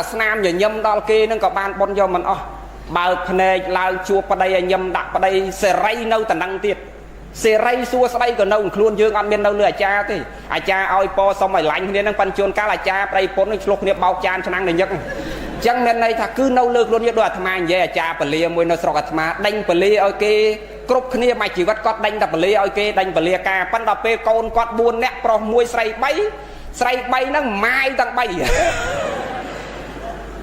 តែស្នាមញញឹមដល់គេនឹងក៏បានបុណ្យយកមិនអស់បើកភ្នែកឡើងជួបប្តីឲ្យញឹមដាក់ប្តីសេរីនៅតំណឹងទៀតសេរីសួស្តីក៏នៅខ្លួនយើងអត់មាននៅលើអាចារ្យទេអាចារ្យឲ្យពសុំឲ្យឡាញ់គ្នានឹងប៉ិនជួនកាលអាចារ្យប្តីពុននឹងឆ្លោះគ្នាបោកចានឆ្នាំងនៅញឹកចឹងមានន័យថាគឺនៅលើខ្លួនយើងដូចអាត្មានិយាយអាចារ្យពលាមួយនៅស្រុកអាត្មាដេញពលាឲ្យគេគ្រប់គ្នាមួយជីវិតគាត់ដេញតែពលាឲ្យគេដេញពលាការប៉ិនដល់ពេលកូនគាត់4នាក់ប្រុស1ស្រី3ស្រី3ហ្នឹងម៉ាយទាំង3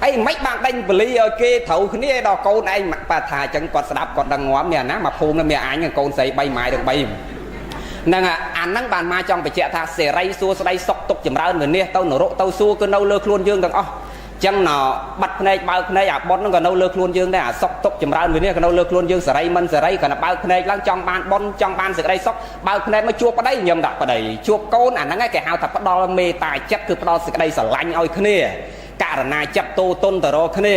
អីមិនបានដេញបលីឲ្យគេត្រូវគ្នាដល់កូនឯងប៉ាថាអញ្ចឹងគាត់ស្ដាប់គាត់ដឹងងាប់មានអាណាមកភូមិមានអញកូនស្រី3ម៉ាយទាំង3ហ្នឹងអាហ្នឹងបានមកចង់បញ្ជាក់ថាសេរីសួស្តីសុខទុកចម្រើនវិនិច្ឆ័យទៅនរកទៅសួគ៌គឺនៅលើខ្លួនយើងទាំងអស់ចឹងណបាត់ភ្នែកបើកភ្នែកអាបុនហ្នឹងក៏នៅលើខ្លួនយើងដែរអាសុខទុកចម្រើនវិនិច្ឆ័យក៏នៅលើខ្លួនយើងសេរីមិនសេរីគ្រាន់តែបើកភ្នែកឡើងចង់បានបុនចង់បានសេចក្តីសុខបើកភ្នែកមកជួបប្តីញឹមដាក់ប្តីជួបកូនអាហ្នឹងឯងគេហៅថាផ្ដល់មេត្តាចិត្តគឺផ្ដល់សេចក្តីស្រឡាញ់ឲ្យគ្នាករណាចិត្តតូតុនទៅរកគ្នា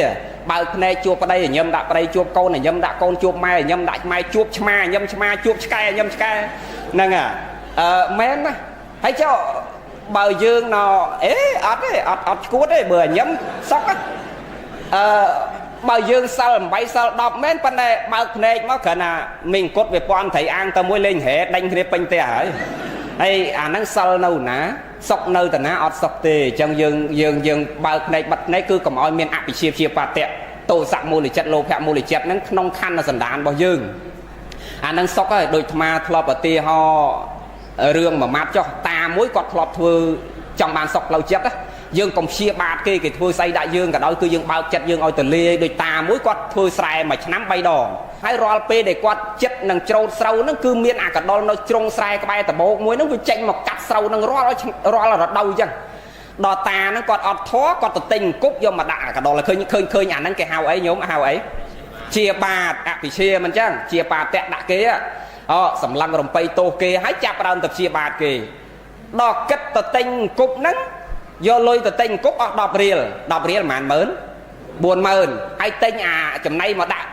បើកភ្នែកជួបប្តីញឹមដាក់ប្តីជួបកូនញឹមដាក់កូនជួបម៉ែញឹមដាក់ម៉ែជួបឆ្មាញឹមឆ្មាជួបឆ្កែញឹមឆ្កែហ្នឹងអឺមែនណាហើយចុះបើយើងណអេអត់ទេអត់អត់ឈួតទេបើញឹមសុកអឺបើយើងសិល8សិល10មែនប៉ុន្តែបើកភ្នែកមកគ្រាន់តែមីអង្គត់វាពាន់ត្រីអាងទៅមួយលេងហេដេញគ្នាពេញផ្ទះហើយហើយអាហ្នឹងសិលនៅណាសុកនៅតាណាអត់សុកទេអញ្ចឹងយើងយើងយើងបើកភ្នែកបិទភ្នែកគឺកុំឲ្យមានអភិជាព្យាបាតៈទោសៈមូលចិត្តលោភៈមូលចិត្តហ្នឹងក្នុងខណ្ឌសន្តានរបស់យើងអាហ្នឹងសុកហើយដូចអាត្មាធ្លាប់ឧទាហរណ៍រឿងមួយម៉ាត់ចុះតាមួយគាត់ធ្លាប់ធ្វើចង់បានសុកផ្លូវចិត្តយើងកុំព្យាបាទគេគេធ្វើស្អីដាក់យើងក៏ដោយគឺយើងបើកចិត្តយើងឲ្យទលាយដូចតាមួយគាត់ធ្វើស្រែមួយឆ្នាំ3ដងហើយរាល់ពេលដែលគាត់ចិត្តនឹងច្រូតស្រូវហ្នឹងគឺមានអាកដុលនៅជ្រុងស្រែក្បែរដបោកមួយហ្នឹងវាចេញមកកាត់ស្រូវហ្នឹងរាល់រាល់រដូវអញ្ចឹងដល់តាហ្នឹងគាត់អត់ធေါ်គាត់ទៅទិញអង្គប់យកមកដាក់អាកដុលឃើញឃើញឃើញអាហ្នឹងគេហៅអីញោមហៅអីជាបាតអភិជាមិនអញ្ចឹងជាបាតៈដាក់គេអូសម្លឹងរំបីទោសគេហើយចាប់ដើមទៅជាបាតគេដល់គិតទៅទិញអង្គប់ហ្នឹងយកលុយទៅទិញអង្គប់អស់10រៀល10រៀលប្រហែលម៉ឺន40000ហើយទិញអាចំណៃមកដាក់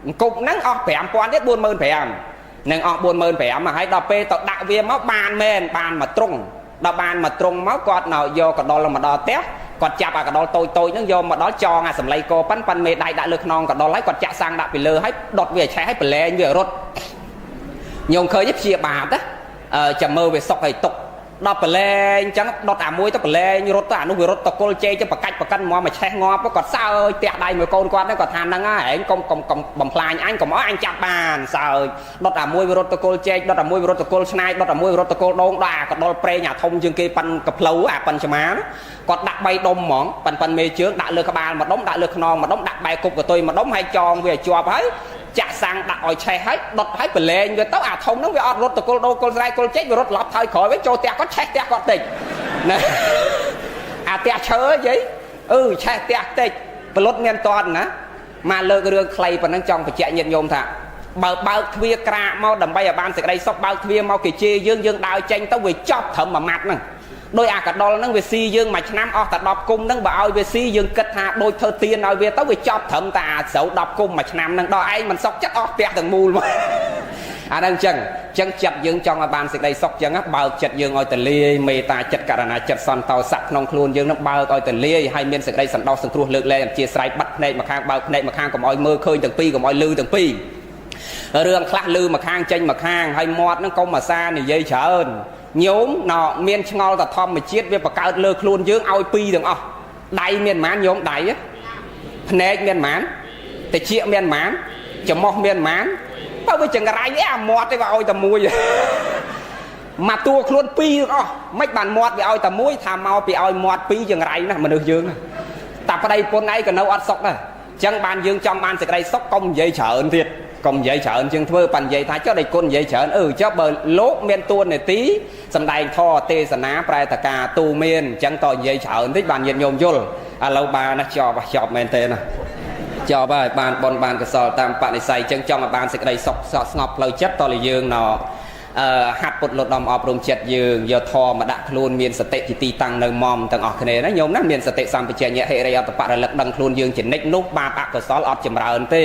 អង្គប់ហ្នឹងអស់5000ទៀត45000នឹងអស់45000ហើយដល់ពេលទៅដាក់វាមកបានមែនបានមកត្រង់ដល់បានមកត្រង់មកគាត់នៅយកកដុលមកដល់ផ្ទះគាត់ចាប់អាកដុលតូចតូចហ្នឹងយកមកដល់ចងអាសម្លៃកប៉ិនប៉ិនមេដៃដាក់លើខ្នងកដុលហើយគាត់ចាក់សាំងដាក់ពីលើហើយដុតវាឆេះហើយប្រឡែងវារត់ញោមឃើញព្យាបាទណាចាំមើលវាសុកឲ្យទុកដល់ប្រឡែងអញ្ចឹងដុតអាមួយទៅប្រឡែងរត់ទៅអានោះវារត់តកុលជែកទៅបកាច់បកិនមកឆេះងាប់គាត់សើចផ្ទះដៃមួយកូនគាត់ហ្នឹងគាត់ថាហ្នឹងហែងកុំកុំកុំបំផ្លាញអញកុំអោយអញចាប់បានសើចដុតអាមួយវារត់តកុលជែកដុតអាមួយវារត់តកុលឆ្នៃដុតអាមួយវារត់តកុលដងដល់អាកដុលប្រេងអាធំជាងគេប៉ិនកផ្លូវអាប៉ិនឆ្មាគាត់ដាក់3ដុំហ្មងប៉ិនប៉ិនមេជើងដាក់លើក្បាលមួយដុំដាក់លើខ្នងមួយដុំដាក់បែកគប់កតុយមួយដុំហើយចងវាឲ្យជាប់ហើយចាក់សាំងដាក់ឲ្យឆេះហើយដុតហើយប្រឡែងវាទៅអាធំហ្នឹងវាអត់រត់តកុលដូកុលស្រែកុលចេកវារត់ឡប់ថយក្រោយវិញចូលផ្ទះគាត់ឆេះផ្ទះគាត់តិចណាអាផ្ទះឈើយាយអឺឆេះផ្ទះតិចប្លុតមានតន់ណាមកលើករឿងខ្លីប៉ុណ្ណឹងចង់បញ្ជាក់ញាតិញោមថាបើបើកទ្វារក្រាកមកដើម្បីឲ្យបានសេចក្តីសុខបើកទ្វារមកគេជេរយើងយើងដើរចេញទៅវាចប់ត្រឹមមួយម៉ាត់ហ្នឹងដោយអាកដុលហ្នឹងវាស៊ីយើងមួយឆ្នាំអស់តែ10គុំហ្នឹងបើឲ្យវាស៊ីយើងគិតថាដូចធ្វើទៀនឲ្យវាទៅវាចប់ត្រឹមតែអាស្រូវ10គុំមួយឆ្នាំហ្នឹងដល់ឯងមិនសុខចិត្តអស់ផ្ទះទាំងមូលមកអាហ្នឹងអញ្ចឹងអញ្ចឹងចិត្តយើងចង់ឲ្យបានសេចក្តីសុខអញ្ចឹងបើកចិត្តយើងឲ្យទលាយមេត្តាចិត្តករណាចិត្តសន្តោសៈក្នុងខ្លួនយើងនឹងបើកឲ្យទលាយហើយមានសេចក្តីសន្តោសសង្គ្រោះលើកលែងអធិស្ឋានបិទភ្នែកមកខាងបើកភ្នែកមកខាងកុំឲ្យមើលឃើញទាំងពីរកុំឲ្យលឺទាំងពីររឿងខ្លះលឺមកខាងចេញមកខាងហើយមាត់ហ្នឹងកុំអាសានិយាយច្រើនញោមណមានឆ្ងល់តែធម្មជាតិវាបង្កើតលើខ្លួនយើងឲ្យពីរទាំងអស់ដៃមានប៉ុន្មានញោមដៃភ្នែកមានប៉ុន្មានតិចមានប៉ុន្មានច្រមុះមានប៉ុន្មានបើវាចង្រៃអីអាមាត់ទេវាឲ្យតែមួយមកតួខ្លួនពីរទាំងអស់មិនបានមាត់វាឲ្យតែមួយថាមកពីឲ្យមាត់ពីរចង្រៃណាស់មនុស្សយើងតាប្តីពុនឯងក៏នៅអត់សុខដែរអញ្ចឹងបានយើងចង់បានសេចក្តីសុខកុំនិយាយច្រើនទៀតកុំនិយាយច្រើនជាងធ្វើប៉ានិយាយថាចុះដៃគុណនិយាយច្រើនអឺចុះបើលោកមានតួនាទីសំដែងធម៌ទេសនាប្រែតការទូមានអញ្ចឹងតនិយាយច្រើនតិចបានញាតិញោមយល់ឥឡូវបានណាចប់ចប់មែនទេណាចប់ហើយបានបនបានកសលតាមបនិស័យអញ្ចឹងចង់ឲ្យបានសេចក្តីសុខស្ងប់ផ្លូវចិត្តតលយើងណអឺហាត់ពុតលត់ដំអប់រំចិត្តយើងយកធម៌មកដាក់ខ្លួនមានសតិជាទីតាំងនៅមុំទាំងអស់គ្នាណាញោមណាមានសតិសម្បជញ្ញៈហិរិយអត្តបរលឹកដឹងខ្លួនយើងជានិច្ចនោះបាបអកុសលអត់ចម្រើនទេ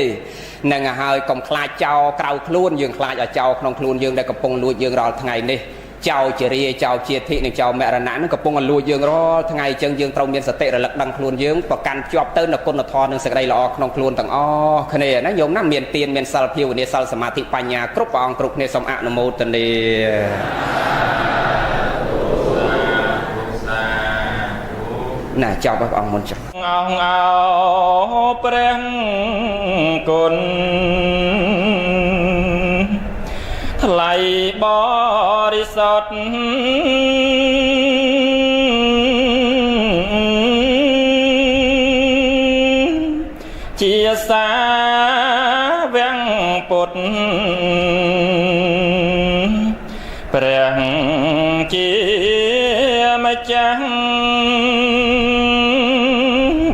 នឹងហើយកុំខ្លាចចោលក្រៅខ្លួនយើងខ្លាចឲ្យចោលក្នុងខ្លួនយើងដែលកំពុងលួចយើងរាល់ថ្ងៃនេះ ចៅជារាចៅជាធិនិងចៅមរណៈនឹងកំពុងលួចយើងរាល់ថ្ងៃអញ្ចឹងយើងត្រូវមានសតិរលឹកដឹងខ្លួនយើងប្រកាន់ជាប់ទៅនៅគុណធម៌និងសេចក្តីល្អក្នុងខ្លួនទាំងអស់គ្នាណាញោមណាមានទានមានសិលភាវនាសិលសមាធិបញ្ញាគ្រប់ព្រះអង្គគ្រប់គ្នាសូមអនុមោទនាណាចប់ព្រះអង្គមុនចុះ អង្គអោព្រះគុណថ្លៃបរិសុទ្ធជាសាវង្សពុទ្ធព្រះជាម្ចាស់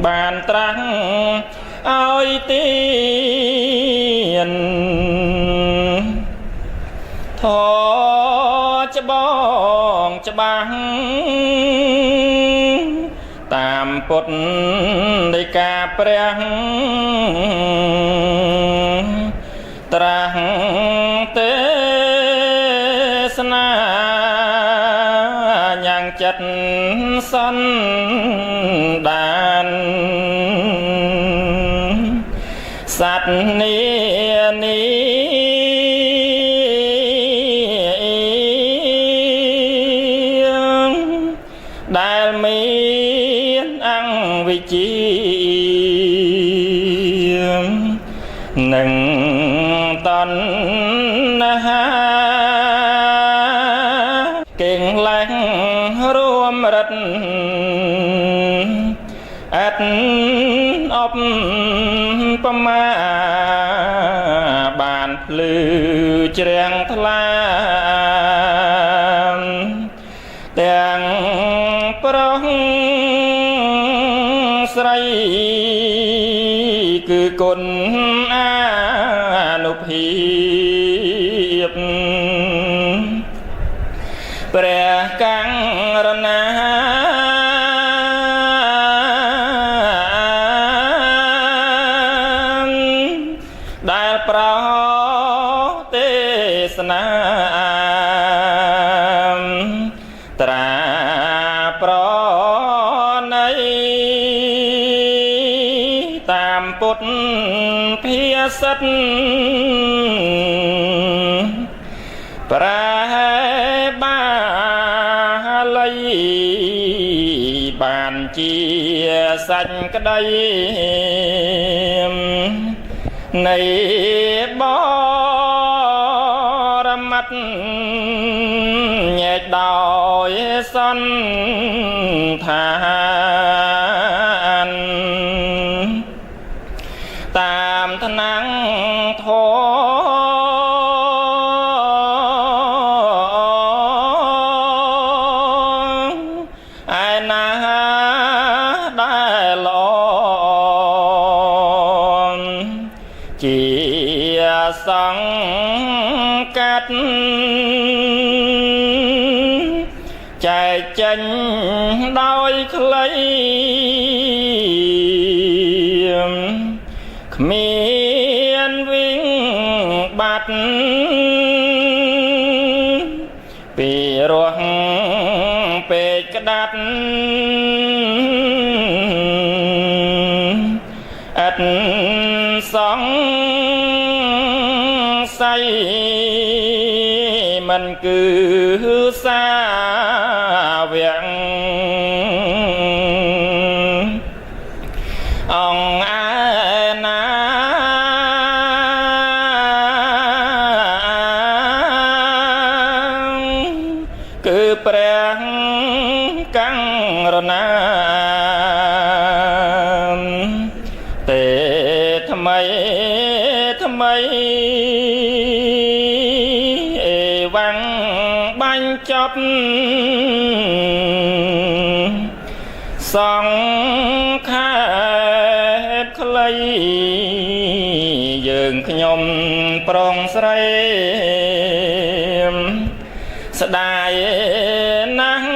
បានត្រាស់ឲ្យទានធច្បងច្បាស់តាមពុទ្ធដីកាព្រះត្រាស់ទេសនាញ៉ាំងចិត្តសន្តានសត្វនីនីដែលមានអង្គវិជានឹងតណ្ហាកេងលែងរួមរិទ្ធអត់អបប្រមាបានភ្លឺជ្រាំងថ្លាទាំងប្រុសស្រីគឺគុណអានុភាពព្រះករុណាដែលប្រោទេសនាត្រាប្រណីតាមពុទ្ធភាសិតប្រែបាលីបានជាសាច់ក្តីនៃបរមត្តញែកដោយសន្តានតាមថ្នាំងធមឯណាដែលល្អជាសង្កាត់ចែកចេញដោយខ្លីគ្មានវិញបាត់ពីរស់ពេកក្តាត់អត់សង្ស័យមិនគឺសាវៈអង្គឯណាគឺព្រះករុណាទេថ្មីថ្មីអេវ៉ាំងបាញ់ចប់សង្ខេបខ្លីយើងខ្ញុំប្រុងស្រីស្ដាយណាស់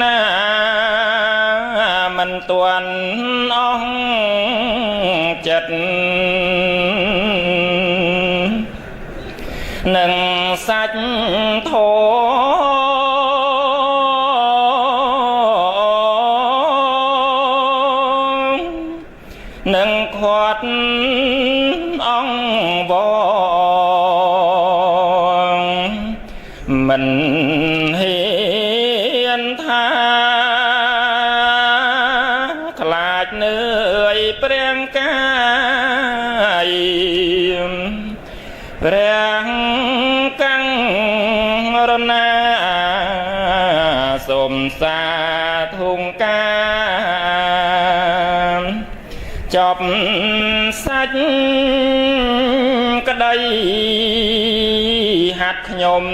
ណាមិនទាន់អស់ចិត្តនឹង សាច់ធមនឹងខាត់អង្គវងមិនហ៊ានថាខ្លាចនឿយព្រះកាយព្រះករុណាសូមសាធុងការចប់សាច់ក្តីហាត់ខ្ញុំ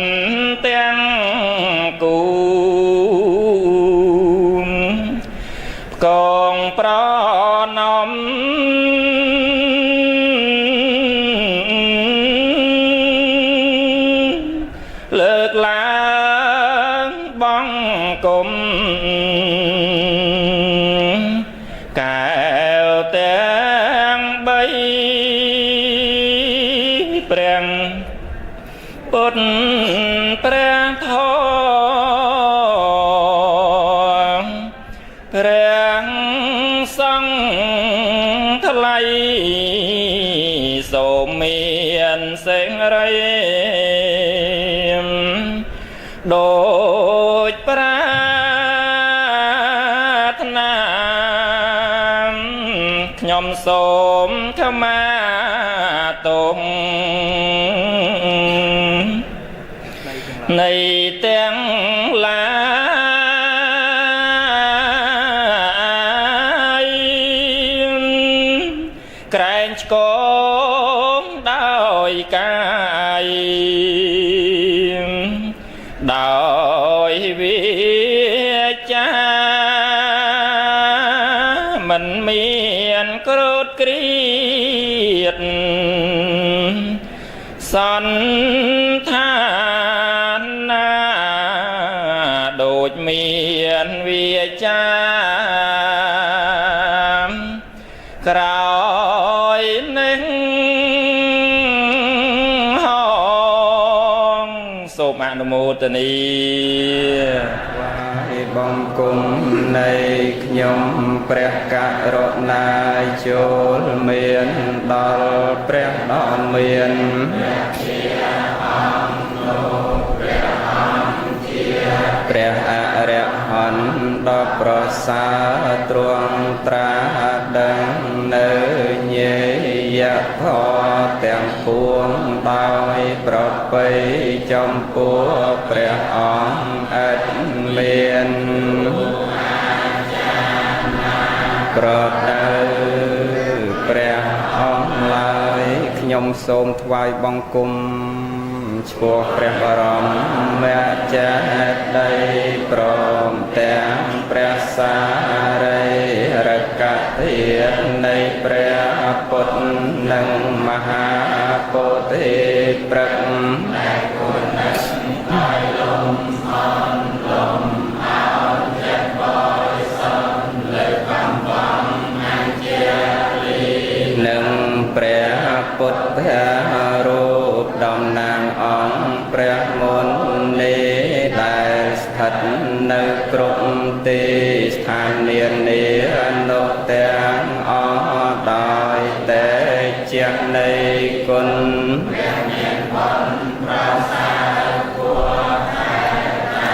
ទាំងគូផ្កងប្រណមលើកឡើងបង្គំកែវទាំងបីព្រះពុទ្ធព្រះធម៌ព្រះសង្ឃថ្លៃសូមមានសេរីដូចប្រាថ្នាខ្ញុំសូមខមាទោសនៃទាំងឡាយក្រែងឆ្កងដោយកាយដោយវាចាមិនមានក្រោធគ្រៀតសន្តានណាដូចមានវាចាក្រោយនេះហងសូមអនុមោទនី ថ្វាយបង្គំនៃខ្ញុំព្រះករុណាចូលមានដល់ព្រះដ៏មានព្រះអរិហន្តដ៏ប្រសើរទ្រង់ត្រាស់ដឹងនៅញាយធម៌ទាំងពួងដោយប្រពៃចំពោះព្រះអង្គឥតមានប្រដៅព្រះអង្គឡើយខ្ញុំសូមថ្វាយបង្គំឆ្ពោះព្រះបរមចេតិយព្រមទាំងព្រះសារីរិកធាតុនៃព្រះពុទ្ធនិងមហាពោធិព្រឹក្សនិងព្រះពុទ្ធរូបតំណាងអង្គព្រះមុនីដែលស្ថិតនៅគ្រប់ទីស្ថាននានានោះទាំងអស់ដោយតែជានៃគុណព្រះមានបុណ្យប្រសើរគួរតែតែ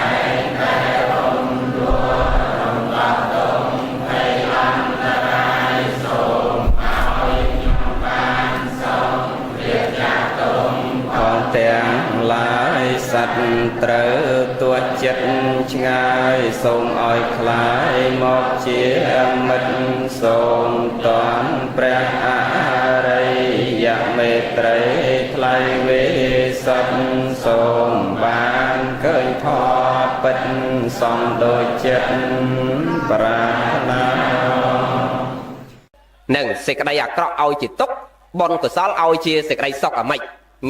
តែរំដួលរំដោះទុំភ័យអន្តរាយសូមឲ្យខ្ញុំបានសូមព្រះចាទុំផងទាំងឡាយសត្វត្រូវទួចិត្តឆ្ងាយសូមឲ្យคล้ายមកជាមិត្តសូមតន់ព្រះអរិយមេត្រីថ្លៃវេសត្វសូមបានឃើញធម៌ពិតសំដូចចិត្តប្រាថ្នា នឹងសេចក្តីអាក្រក់ឲ្យជាទុក្ខបុណ្យកុសលឲ្យជាសេចក្តីសុខអាម៉េច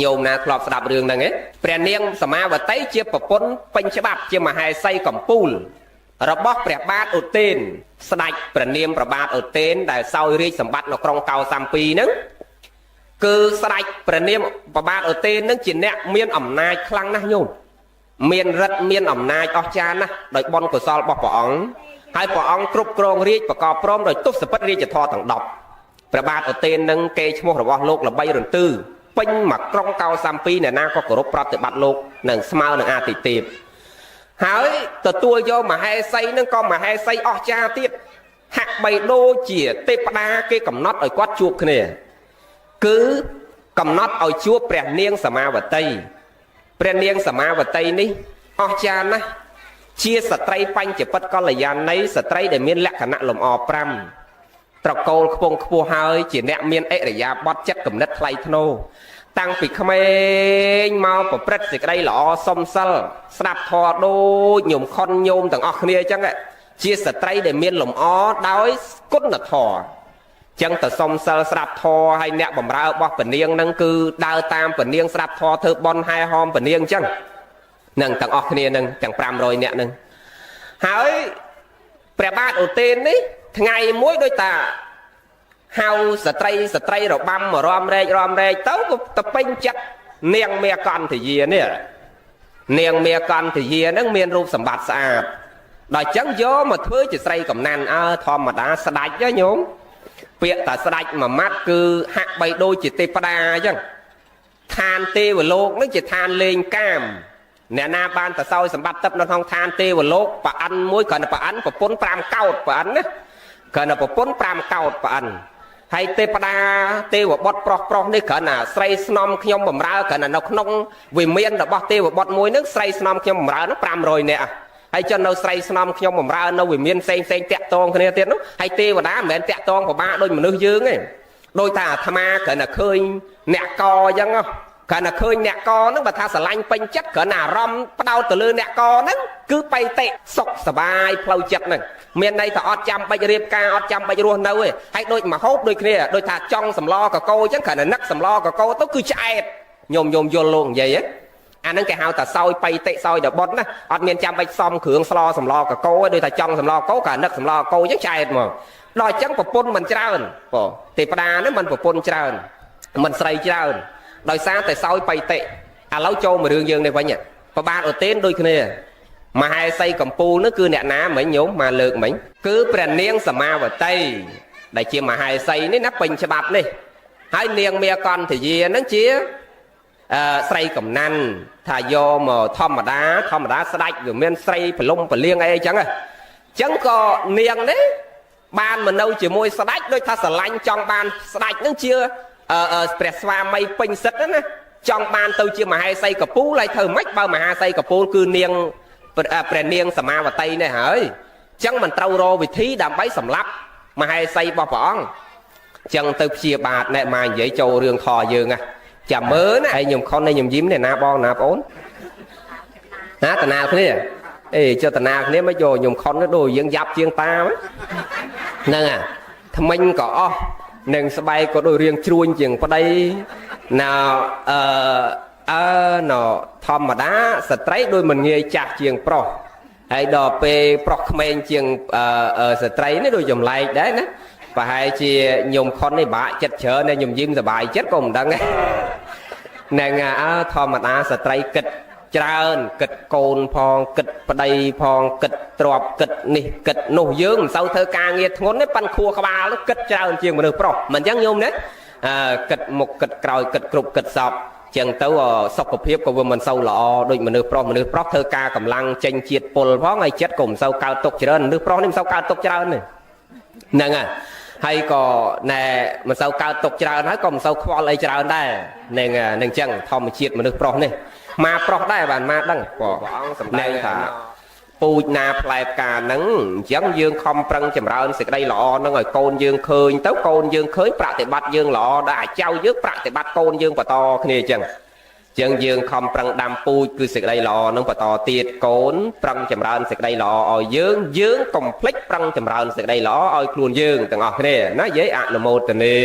ញោមណាធ្លាប់ស្ដាប់រឿងហ្នឹងឯងព្រះនាងសមាវតីជាប្រពន្ធពេញច្បាប់ជាមហេសីកំពូលរបស់ព្រះបាទឧទេនស្ដេចព្រះនាមព្រះបាទឧទេនដែលសោយរាជសម្បត្តិនៅក្រុងកោសាំពីហ្នឹង គឺស្ដេចព្រះនាមប្របាទឧទេននឹងជាអ្នកមានអំណាចខ្លាំងណាស់ញោមមានរិទ្ធមានអំណាចអស្ចារ្យណាស់ដោយបុណ្យកុសលរបស់ព្រះអង្គហើយព្រះអង្គគ្រប់គ្រងរាជប្រកបព្រមដោយទសពិតរាជធម៌ទាំង10ព្រះបាទឧទេននឹងគេឈ្មោះរបស់លោកល្បីរន្ទឺពេញមួយក្រុងកោសាំពីអ្នកណាក៏គោរពប្រតិបត្តិលោកនឹងស្មើនឹងអាទិទេពហើយទទួលយកមហេសីនឹងក៏មហេសីអស្ចារ្យទៀតហាក់បីដូចជាទេពតាគេកំណត់ឲ្យគាត់ជួបគ្នាគឺកំណត់ឲ្យជួបព្រះនាងសមាវតីព្រះនាងសមាវតីនេះអស្ចារ្យណាស់ជាស្ត្រីបញ្ចពិតកល្យាណីស្ត្រីដែលមានលក្ខណៈលម្អ5ត្រកូលខ្ពង់ខ្ពស់ហើយជាអ្នកមានអរិយាប័ត្រចិត្តគំនិតថ្លៃថ្នូរតាំងពីក្មេងមកប្រព្រឹត្តសេចក្តីល្អសុំសិលស្ដាប់ធម៌ដូចញោមខុនញោមទាំងអស់គ្នាអញ្ចឹងជាស្ត្រីដែលមានលម្អដោយគុណធម៌ចឹងទៅសុំសិលស្រាប់ធរហើយអ្នកបំរើរបស់ពនាងនឹងគឺដើរតាមពនាងស្រាប់ធរធ្វើបន់ហែហោមពនាងចឹងនឹងទាំងអស់គ្នានឹងទាំង500នាក់នឹងហើយព្រះបាទឧទេននេះថ្ងៃមួយដោយតាហៅស្ត្រីស្ត្រីរបាំរំរែករំរែកទៅក៏ទៅពេញចិត្តនាងមេកន្ធយានេះនាងមេកន្ធយានឹងមានរូបសម្បត្តិស្អាតដល់ចឹងយកមកធ្វើជាស្រីកំណាន់អើធម្មតាស្ដាច់ហ៎ញោមពាក្យតាស្ដាច់មួយម៉ាត់គឺហាក់បីដូចជាទេពតាអញ្ចឹងឋានទេវលោកនឹងជាឋានលេងកាមអ្នកណាបានទៅសោយសម្បត្តិទឹកនៅក្នុងឋានទេវលោកប្រអិនមួយគ្រាន់តែប្រអិនប្រពន្ធ5កោតប្រអិនណាគ្រាន់តែប្រពន្ធ5កោតប្រអិនហើយទេពតាទេវបុត្រប្រុសប្រុសនេះគ្រាន់តែស្រីស្នំខ្ញុំបំរើគ្រាន់តែនៅក្នុងវិមានរបស់ទេវបុត្រមួយនឹងស្រីស្នំខ្ញុំបំរើនឹង500នាក់ហើយចុះនៅស្រីស្នំខ្ញុំបំរើនៅវិមានផ្សេងផ្សេងតាក់តងគ្នាទៀតនោះហើយទេវតាមិនមែនតាក់តងពិបាកដូចមនុស្សយើងទេដោយថាអាត្មាគ្រាន់តែឃើញអ្នកកអញ្ចឹងគ្រាន់តែឃើញអ្នកកហ្នឹងបើថាស្រឡាញ់ពេញចិត្តគ្រាន់តែអារម្មណ៍ផ្ដោតទៅលើអ្នកកហ្នឹងគឺបៃតិសុខសบายផ្លូវចិត្តហ្នឹងមានន័យថាអត់ចាំបាច់រៀបការអត់ចាំបាច់រស់នៅទេហើយដូចមហូបដូចគ្នាដូចថាចង់សម្លកកោអញ្ចឹងគ្រាន់តែនឹកសម្លកកោទៅគឺឆ្អែតញោមញោមយល់លោកនិយាយហ៎អាហ្នឹងគេហៅថាសោយបៃតិសោយដបុតណាអត់មានចាំបាច់សំគ្រឿងស្លសម្លកកោទេដូចថាចង់សម្លកកោក៏នឹកសម្លកកោអញ្ចឹងឆ្អែតមកដល់អញ្ចឹងប្រពន្ធមិនច្រើនបងទេពតាហ្នឹងមិនប្រពន្ធច្រើនមិនស្រីច្រើនដោយសារតែសោយបៃតិឥឡូវចូលមករឿងយើងនេះវិញប្របាទឧទេនដូចគ្នាមហេសីកំពូលនោះគឺអ្នកណាមិញញោមមកលើកមិញគឺព្រះនាងសមាវតីដែលជាមហេសីនេះណាពេញច្បាប់នេះហើយនាងមេកន្ធយានឹងជាស្រីកំណាន់ថាយកមកធម្មតាធម្មតាស្ដាច់វាមានស្រីប្រលំប្រលៀងអីអញ្ចឹងអញ្ចឹងក៏នាងនេះបានមកនៅជាមួយស្ដាច់ដូចថាស្រឡាញ់ចង់បានស្ដាច់នឹងជាព្រះស្វាមីពេញសិទ្ធណាចង់បានទៅជាមហេសីកពូលហើយធ្វើម៉េចបើមហាសីកពូលគឺនាងព្រះនាងសមាវតីនេះហើយអញ្ចឹងមិនត្រូវរកវិធីដើម្បីសម្លាប់មហេសីរបស់ព្រះអង្គអញ្ចឹងទៅព្យាបាទណែមកនិយាយចូលរឿងខយើងណាចាំមើលណាហើយខ្ញុំខុនហើយខ្ញុំយឹមនេះណាបងណាបងអូនណាតាណាគ្នាអេចុះតាណាគ្នាមកយកខ្ញុំខុនដូចយើងយ៉ាប់ជាងតាហ្នឹងអាថ្មិញក៏អស់នឹងស្បែកក៏ដូចរៀងជ្រួញជាងប្តីណៅអឺអើណធម្មតាស្ត្រីដូចមិនងាយចាស់ជាងប្រុសហើយដល់ពេលប្រុសក្មេងជាងស្ត្រីនេះដូចចម្លែកដែរណាប្រហែលជាញោមខុននេះបាក់ចិត្តច្រើនតែញោមយឹមសบายចិត្តក៏មិនដឹងដែរហ្នឹងអើធម្មតាស្ត្រីគិតច្រើនគិតកូនផងគិតប្តីផងគិតទ្របគិតនេះគិតនោះយើងមិនសូវធ្វើការងារធ្ងន់ទេប៉ិនខួរក្បាលគិតច្រើនជាងមនុស្សប្រុសមិនអញ្ចឹងញោមណាអើគិតមុខគិតក្រោយគិតគ្រប់គិតសពចឹងទៅសុខភាពក៏វាមិនសូវល្អដូចមនុស្សប្រុសមនុស្សប្រុសធ្វើការកម្លាំងចេញជាតិពុលផងហើយចិត្តក៏មិនសូវកើតទុកច្រើនមនុស្សប្រុសនេះមិនសូវកើតទុកច្រើនទេហ្នឹងហើយក៏ណែមិនសូវកើតទុកច្រើនហើយក៏មិនសូវខ្វល់អីច្រើនដែរនឹងនឹងចឹងធម្មជាតិមនុស្សប្រុសនេះមកប្រុសដែរបានមកដឹងព្រះអង្គសម្ដែងថាពូជណាផ្លែផ្កាហ្នឹងអញ្ចឹងយើងខំប្រឹងចម្រើនសេចក្តីល្អហ្នឹងឲ្យកូនយើងឃើញទៅកូនយើងឃើញប្រតិបត្តិយើងល្អដល់អាចៅយើងប្រតិបត្តិកូនយើងបន្តគ្នាអញ្ចឹងចឹងយើងខំប្រឹងដាំពូជគឺសេចក្តីល្អនឹងបន្តទៀតកូនប្រឹងចម្រើនសេចក្តីល្អឲ្យយើងយើងកុំភ្លេចប្រឹងចម្រើនសេចក្តីល្អឲ្យខ្លួនយើងទាំងអស់គ្នាណាយាយអនុមោទនា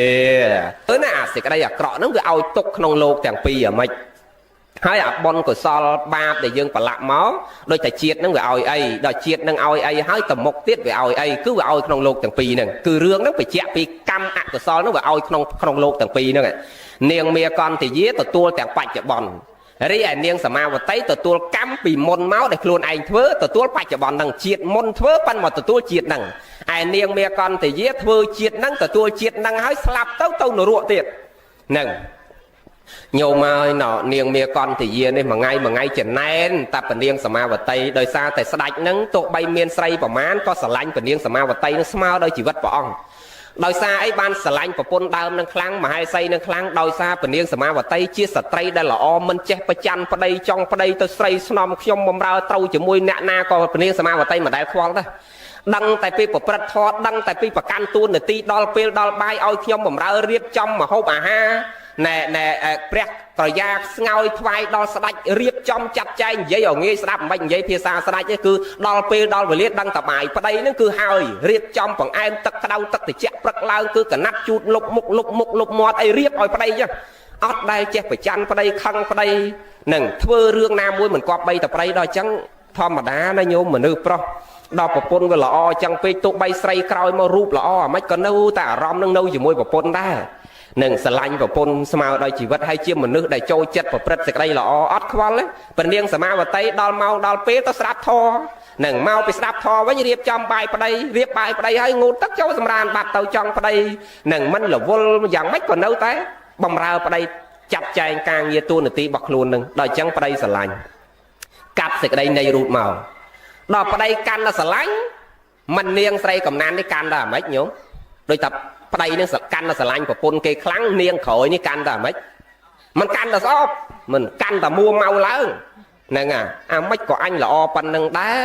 ណាអាសេចក្តីអាក្រក់ហ្នឹងវាឲ្យទុកក្នុងលោកទាំងពីរអាម៉េច ហើយអាបុណ្យកុសលបាបដែលយើងប្រឡាក់មកដូចតែជាតិហ្នឹងវាឲ្យអីដល់ជាតិហ្នឹងឲ្យអីហើយទៅមុខទៀតវាឲ្យអីគឺវាឲ្យក្នុងលោកទាំងពីរហ្នឹងគឺរឿងហ្នឹងបញ្ជាក់ពីកម្មអកុសលហ្នឹងវាឲ្យក្នុងក្នុងលោកទាំងពីរហ្នឹងនាងមាកន្តយាទទួលទាំងបច្ចុប្បន្នរីឯនាងសមាវតីទទួលកម្មពីមុនមកដែលខ្លួនឯងធ្វើទទួលបច្ចុប្បន្នហ្នឹងជាតិមុនធ្វើប៉ិនមកទទួលជាតិហ្នឹងឯនាងមាកន្តយាធ្វើជាតិហ្នឹងទទួលជាតិហ្នឹងហើយស្លាប់ទៅទៅនរកទៀតហ្នឹងញោមហើយណនាងមាកន្តយានេះមួយថ្ងៃមួយថ្ងៃចំណែនតែពនាងសមាវតីដោយសារតែស្ដេចហ្នឹងទោះបីមានស្រីប្រមាណក៏ស្រឡាញ់ពនាងសមាវតីនឹងស្មើដោយជីវិតព្រះអង្គដោយសារអីបានស្រឡាញ់ប្រពន្ធដើមនឹងខ្លាំងមហេសីនឹងខ្លាំងដោយសារពនាងសមាវតីជាស្ត្រីដែលល្អមិនចេះប្រច័នប្តីចង់ប្តីទៅស្រីស្នំខ្ញុំបំរើត្រូវជាមួយអ្នកណាក៏ពនាងសមាវតីមិនដែលខ្វល់ដែរដឹងតែពីប្រព្រឹត្តធម៌ដឹងតែពីប្រកាន់ទួនាទីដល់ពេលដល់បាយឲ្យខ្ញុំបំរើរៀបចំម្ហូបអាហារណែណែព្រះក្រយាស្ងោយថ្វាយដល់ស្ដេចរៀបចំចាត់ចែងនិយាយឲ្យងាយស្ដាប់មិនបាច់និយាយភាសាស្ដេចទេគឺដល់ពេលដល់វេលាដឹងតបាយប្តីហ្នឹងគឺហើយរៀបចំបង្អែមទឹកក្តៅទឹកត្រជាក់ព្រឹកឡើងគឺកណាត់ជូតលុបមុខលុបមុខលុបមាត់អីរៀបឲ្យប្តីចឹងអត់ដែលចេះប្រច័នប្តីខឹងប្តីនឹងធ្វើរឿងណាមួយមិនគប្បីតប្តីដល់ចឹងធម្មតាណាញោមមនុស្សប្រុសដល់ប្រពន្ធវាល្អចឹងពេកទោះបីស្រីក្រោយមករូបល្អអាម៉េចក៏នៅតែអារម្មណ៍នឹងនៅជាមួយប្រពន្ធដែរនឹងស្រឡាញ់ប្រពន្ធស្មើដោយជីវិតហើយជាមនុស្សដែលចូលចិត្តប្រព្រឹត្តសេចក្តីល្អអត់ខ្វល់ទេព្រះនាងសមាវតីដល់ម៉ោងដល់ពេលទៅស្ដាប់ធម៌នឹងមកពីស្ដាប់ធម៌វិញរៀបចំបាយប្តីរៀបបាយប្តីហើយងូតទឹកចូលសម្រានបាត់ទៅចង់ប្តីនឹងមិនរវល់យ៉ាងម៉េចក៏នៅតែបំរើប្តីចាត់ចែងការងារតួនាទីរបស់ខ្លួននឹងដល់អញ្ចឹងប្តីស្រឡាញ់កាត់សេចក្តីនៃរូតមកដល់ប្តីកាន់តែស្រឡាញ់មិននាងស្រីកំណាននេះកាន់តែអាម៉េចញោមដូចតែប្តីនឹងកាន់តែស្រឡាញ់ប្រពន្ធគេខ្លាំងនាងក្រោយនេះកាន់តែអាម៉េចមិនកាន់តែស្អប់មិនកាន់តែមួម៉ៅឡើងហ្នឹងអាម៉េចក៏អញល្អប៉ុណ្្នឹងដែរ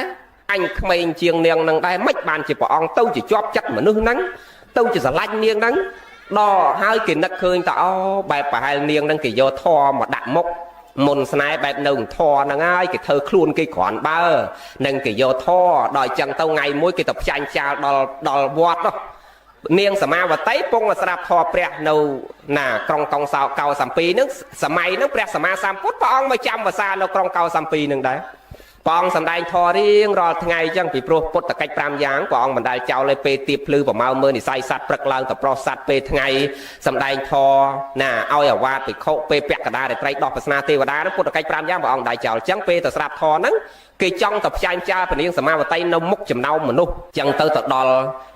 អញក្មេងជាងនាងនឹងដែរម៉េចបានជាព្រះអង្គទៅជាជាប់ចិត្តមនុស្សហ្នឹងទៅជាស្រឡាញ់នាងហ្នឹងដល់ហើយគេនឹកឃើញថាអូបែបប្រហែលនាងហ្នឹងគេយកធម៌មកដាក់មុខមុនស្នេហ៍បែបនៅធរហ្នឹងហើយគេធ្វើខ្លួនគេគ្រាន់បើនឹងគេយកធរដល់អញ្ចឹងទៅថ្ងៃមួយគេទៅផ្ចាញ់ចាលដល់ដល់វត្តនោះនាងសមាវតីពងស្ដាប់ធម៌ព្រះនៅណាក្រុងកុងសោកោសំពីហ្នឹងសម័យហ្នឹងព្រះសម្មាសម្ពុទ្ធព្រះអង្គមកចាំវសានៅក្រុងកោសំពីហ្នឹងដែរព្រះអង្គសម្ដែងធម៌រៀងរាល់ថ្ងៃអញ្ចឹងពីព្រោះពុទ្ធកិច្ច5យ៉ាងព្រះអង្គមិនដែលចោលឲ្យពេលទៀបភ្លឺប្រមើមើលនិស័យសัตว์ព្រឹកឡើងទៅប្រុសសัตว์ពេលថ្ងៃសម្ដែងធម៌ណាឲ្យអាវាតភិក្ខុពេលពាក់កណ្ដាលរាត្រីដោះប្រស្នាទេវតាហ្នឹងពុទ្ធកិច្ច5យ៉ាងព្រះអង្គមិនដែលចោលអញ្ចឹងពេលទៅស្ដាប់ធម៌ហ្នឹងគេចង់ទៅផ្ចាញ់ចាលព្រះនាងសមាវតីនៅមុខចំណោមមនុស្សអញ្ចឹងទៅទៅដល់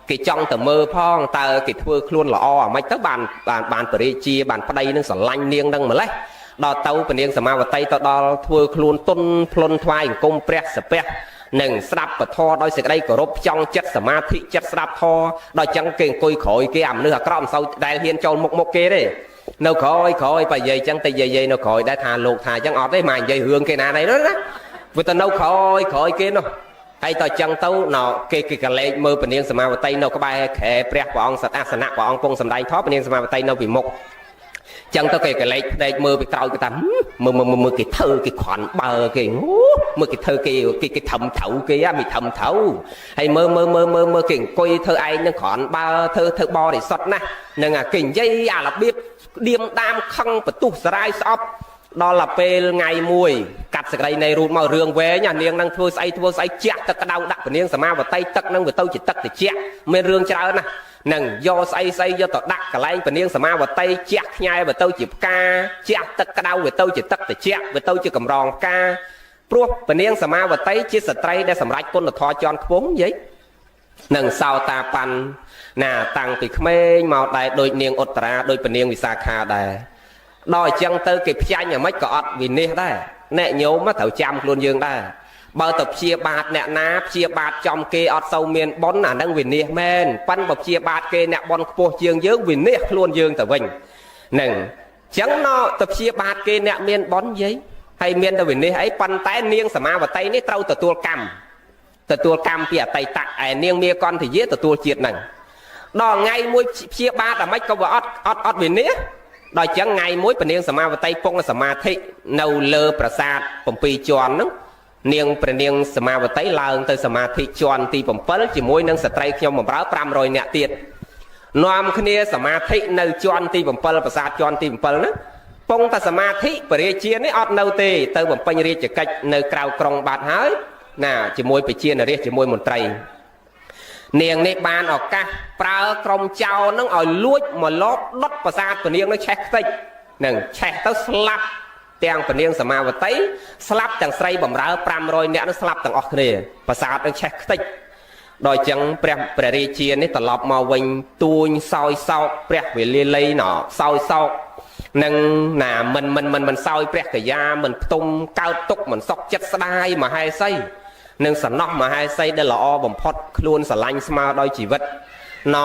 គេចង់ទៅមើលផងតើគេធ្វើខ្លួនល្អអាម៉េចទៅបានបានបានបរិជាបានប្តីនឹងស្រឡាញ់នាងនឹងម្លេះដល់ទៅព្រះនាងសមាវតីទៅដល់ធ្វើខ្លួនទុនភ្លុនថ្វាយអង្គមព្រះសពះនិងស្ដាប់ពធដោយសេចក្តីគោរពចង់ចិត្តសមាធិចិត្តស្ដាប់ធម៌ដល់ចឹងគេអង្គុយក្រោយគេអាមនុស្សអាក្រក់មិនសូវដែលហ៊ានចូលមុខមុខគេទេនៅក្រោយក្រោយបើនិយាយចឹងតែនិយាយនៅក្រោយដែរថាលោកថាចឹងអត់ទេមកនិយាយរឿងគេណាណីនោះណាវាទៅនៅក្រោយក្រោយគេនោះហើយតចឹងទៅណគេគេកលែកមើលព្រះនាងសមាវតីនៅក្បែរខែព្រះព្រះអង្គសត្វអាសនៈព្រះអង្គគង់សម្ដែងធម៌ព្រះនាងសមាវតីនៅពីមុខចឹងទៅគេកលែកភ្នែកមើលពីក្រោយគេថាមើលមើលមើលគេធ្វើគេគ្រាន់បើគេមើលគេធ្វើគេគេគេធំត្រូវគេអាមិនធំត្រូវហើយមើលមើលមើលមើលមើលគេអង្គុយធ្វើឯងនឹងគ្រាន់បើធ្វើធ្វើបរិសុទ្ធណាស់នឹងអាគេនិយាយអារបៀបឌៀមដាមខឹងបន្ទុះសរាយស្អប់ដល់ទៅពេលថ្ងៃមួយកាត់សក្តីនៃរូតមករឿងវែងអានាងនឹងធ្វើស្អីធ្វើស្អីជះទឹកក្តៅដាក់ព្រះនាងសមាវតីទឹកនឹងវាទៅជាទឹកត្រជាក់មានរឿងច្រើនណាស់នឹងយកស្អីស្អីយកទៅដាក់កន្លែងព្រះនាងសមាវតីជះខ្ញែវាទៅជាផ្កាជះទឹកក្តៅវាទៅជាទឹកត្រជាក់វាទៅជាកម្រងផ្កាព្រោះព្រះនាងសមាវតីជាស្ត្រីដែលសម្រេចគុណធម៌ជាន់ខ្ពង់និយាយនឹងសោតាបានណាតាំងពីក្មេងមកដែរដូចនាងឧត្តរាដូចព្រះនាងវិសាខាដែរដល់អញ្ចឹងទៅគេផ្ចាញ់អាម៉េចក៏អត់វិនិច្ឆ័យដែរអ្នកញោមត្រូវចាំខ្លួនយើងដែរបើទៅព្យាបាទអ្នកណាព្យាបាទចំគេអត់សូវមានបុណ្យអានឹងវិនិច្ឆ័យមែនប៉ិនបើព្យាបាទគេអ្នកបុណ្យខ្ពស់ជាងយើងវិនិច្ឆ័យខ្លួនយើងទៅវិញនឹងអញ្ចឹងណទៅព្យាបាទគេអ្នកមានបុណ្យយាយហើយមានតែវិនិច្ឆ័យអីប៉ុន្តែនាងសមាវតីនេះត្រូវទទួលកម្មទទួលកម្មពីអតីតឯនាងមាកន្តយាទទួលជាតិហ្នឹងដល់ថ្ងៃមួយព្យាបាទអាម៉េចក៏វាអត់អត់អត់វិនិច្ឆ័យដល់ចឹងថ្ងៃមួយព្រះនាងសមាវតីពងសមាធិនៅលើប្រាសាទ7ជាន់ហ្នឹងនាងព្រះនាងសមាវតីឡើងទៅសមាធិជាន់ទី7ជាមួយនឹងស្ត្រីខ្ញុំបម្រើ500នាក់ទៀតនាំគ្នាសមាធិនៅជាន់ទី7ប្រាសាទជាន់ទី7ហ្នឹង ពងតែសមាធិបរិជានេះអត់នៅទេទៅបំពេញរាជកិច្ចនៅក្រៅក្រុងបាត់ហើយណាជាមួយប្រជានរាជជាមួយមន្ត្រីនាងនេះបានឱកាសប្រើក្រុមចៅនឹងឲ្យលួចមកលបដុតប្រាសាទពនាងនឹងឆេះខ្ទេចនឹងឆេះទៅស្លាប់ទាំងពនាងសមាវតីស្លាប់ទាំងស្រីបំរើ500នាក់នឹងស្លាប់ទាំងអស់គ្នាប្រាសាទនឹងឆេះខ្ទេចដល់ចឹងព្រះព្រះរាជានេះត្រឡប់មកវិញទួញសោយសោកព្រះវេលាលីណសោយសោកនឹងណាមិនមិនមិនមិនសោយព្រះកាយាមិនផ្ទុំកើតទុកមិនសុកចិត្តស្ដាយមហេសីនឹងសំណោះមហេសីដែលល្អបំផុតខ្លួនស្រឡាញ់ស្មើដោយជីវិតណ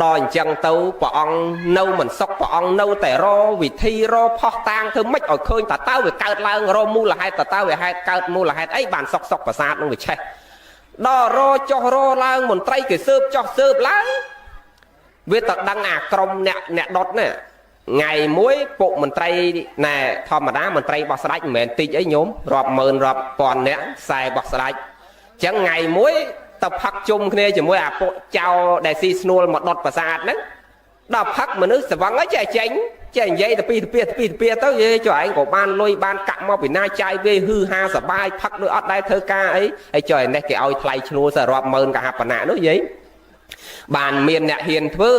ដល់អញ្ចឹងទៅព្រះអង្គនៅមិនសុខព្រះអង្គនៅតែរវិធីរផោះតាងធ្វើម៉េចឲ្យឃើញតើតើវាកើតឡើងរមូលហេតុតើតើវាហេតុកើតមូលហេតុអីបានសុកសុកប្រាសាទនឹងវាឆេះដល់រចុះរឡើងមន្ត្រីគេស៊ើបចុះស៊ើបឡើងវាទៅដឹងអាក្រុមអ្នកអ្នកដុតនេះថ្ងៃមួយពុកមន្ត្រីណែធម្មតាមន្ត្រីបោះស្ដេចមិនមែនតិចអីញោមរាប់ម៉ឺនរាប់ពាន់អ្នកខ្សែបោះស្ដេចអញ្ចឹងថ្ងៃមួយទៅផឹកជុំគ្នាជាមួយអាពួកចៅដែលស៊ីស្នួលមកដុតប្រាសាទហ្នឹងដល់ផឹកមនុស្សស្វឹងអីចេះចេញចេះនិយាយទៅពីទៅពីទៅពីទៅពីទៅយេចុះឯងក៏បានលុយបានកាក់មកពីណាចាយវាហឺហាសបាយផឹកដូចអត់ដែរធ្វើការអីហើយចុះឯនេះគេឲ្យថ្លៃឈ្នួលសរាប់ម៉ឺនកហបណៈនោះយាយបានមានអ្នកហ៊ានធ្វើ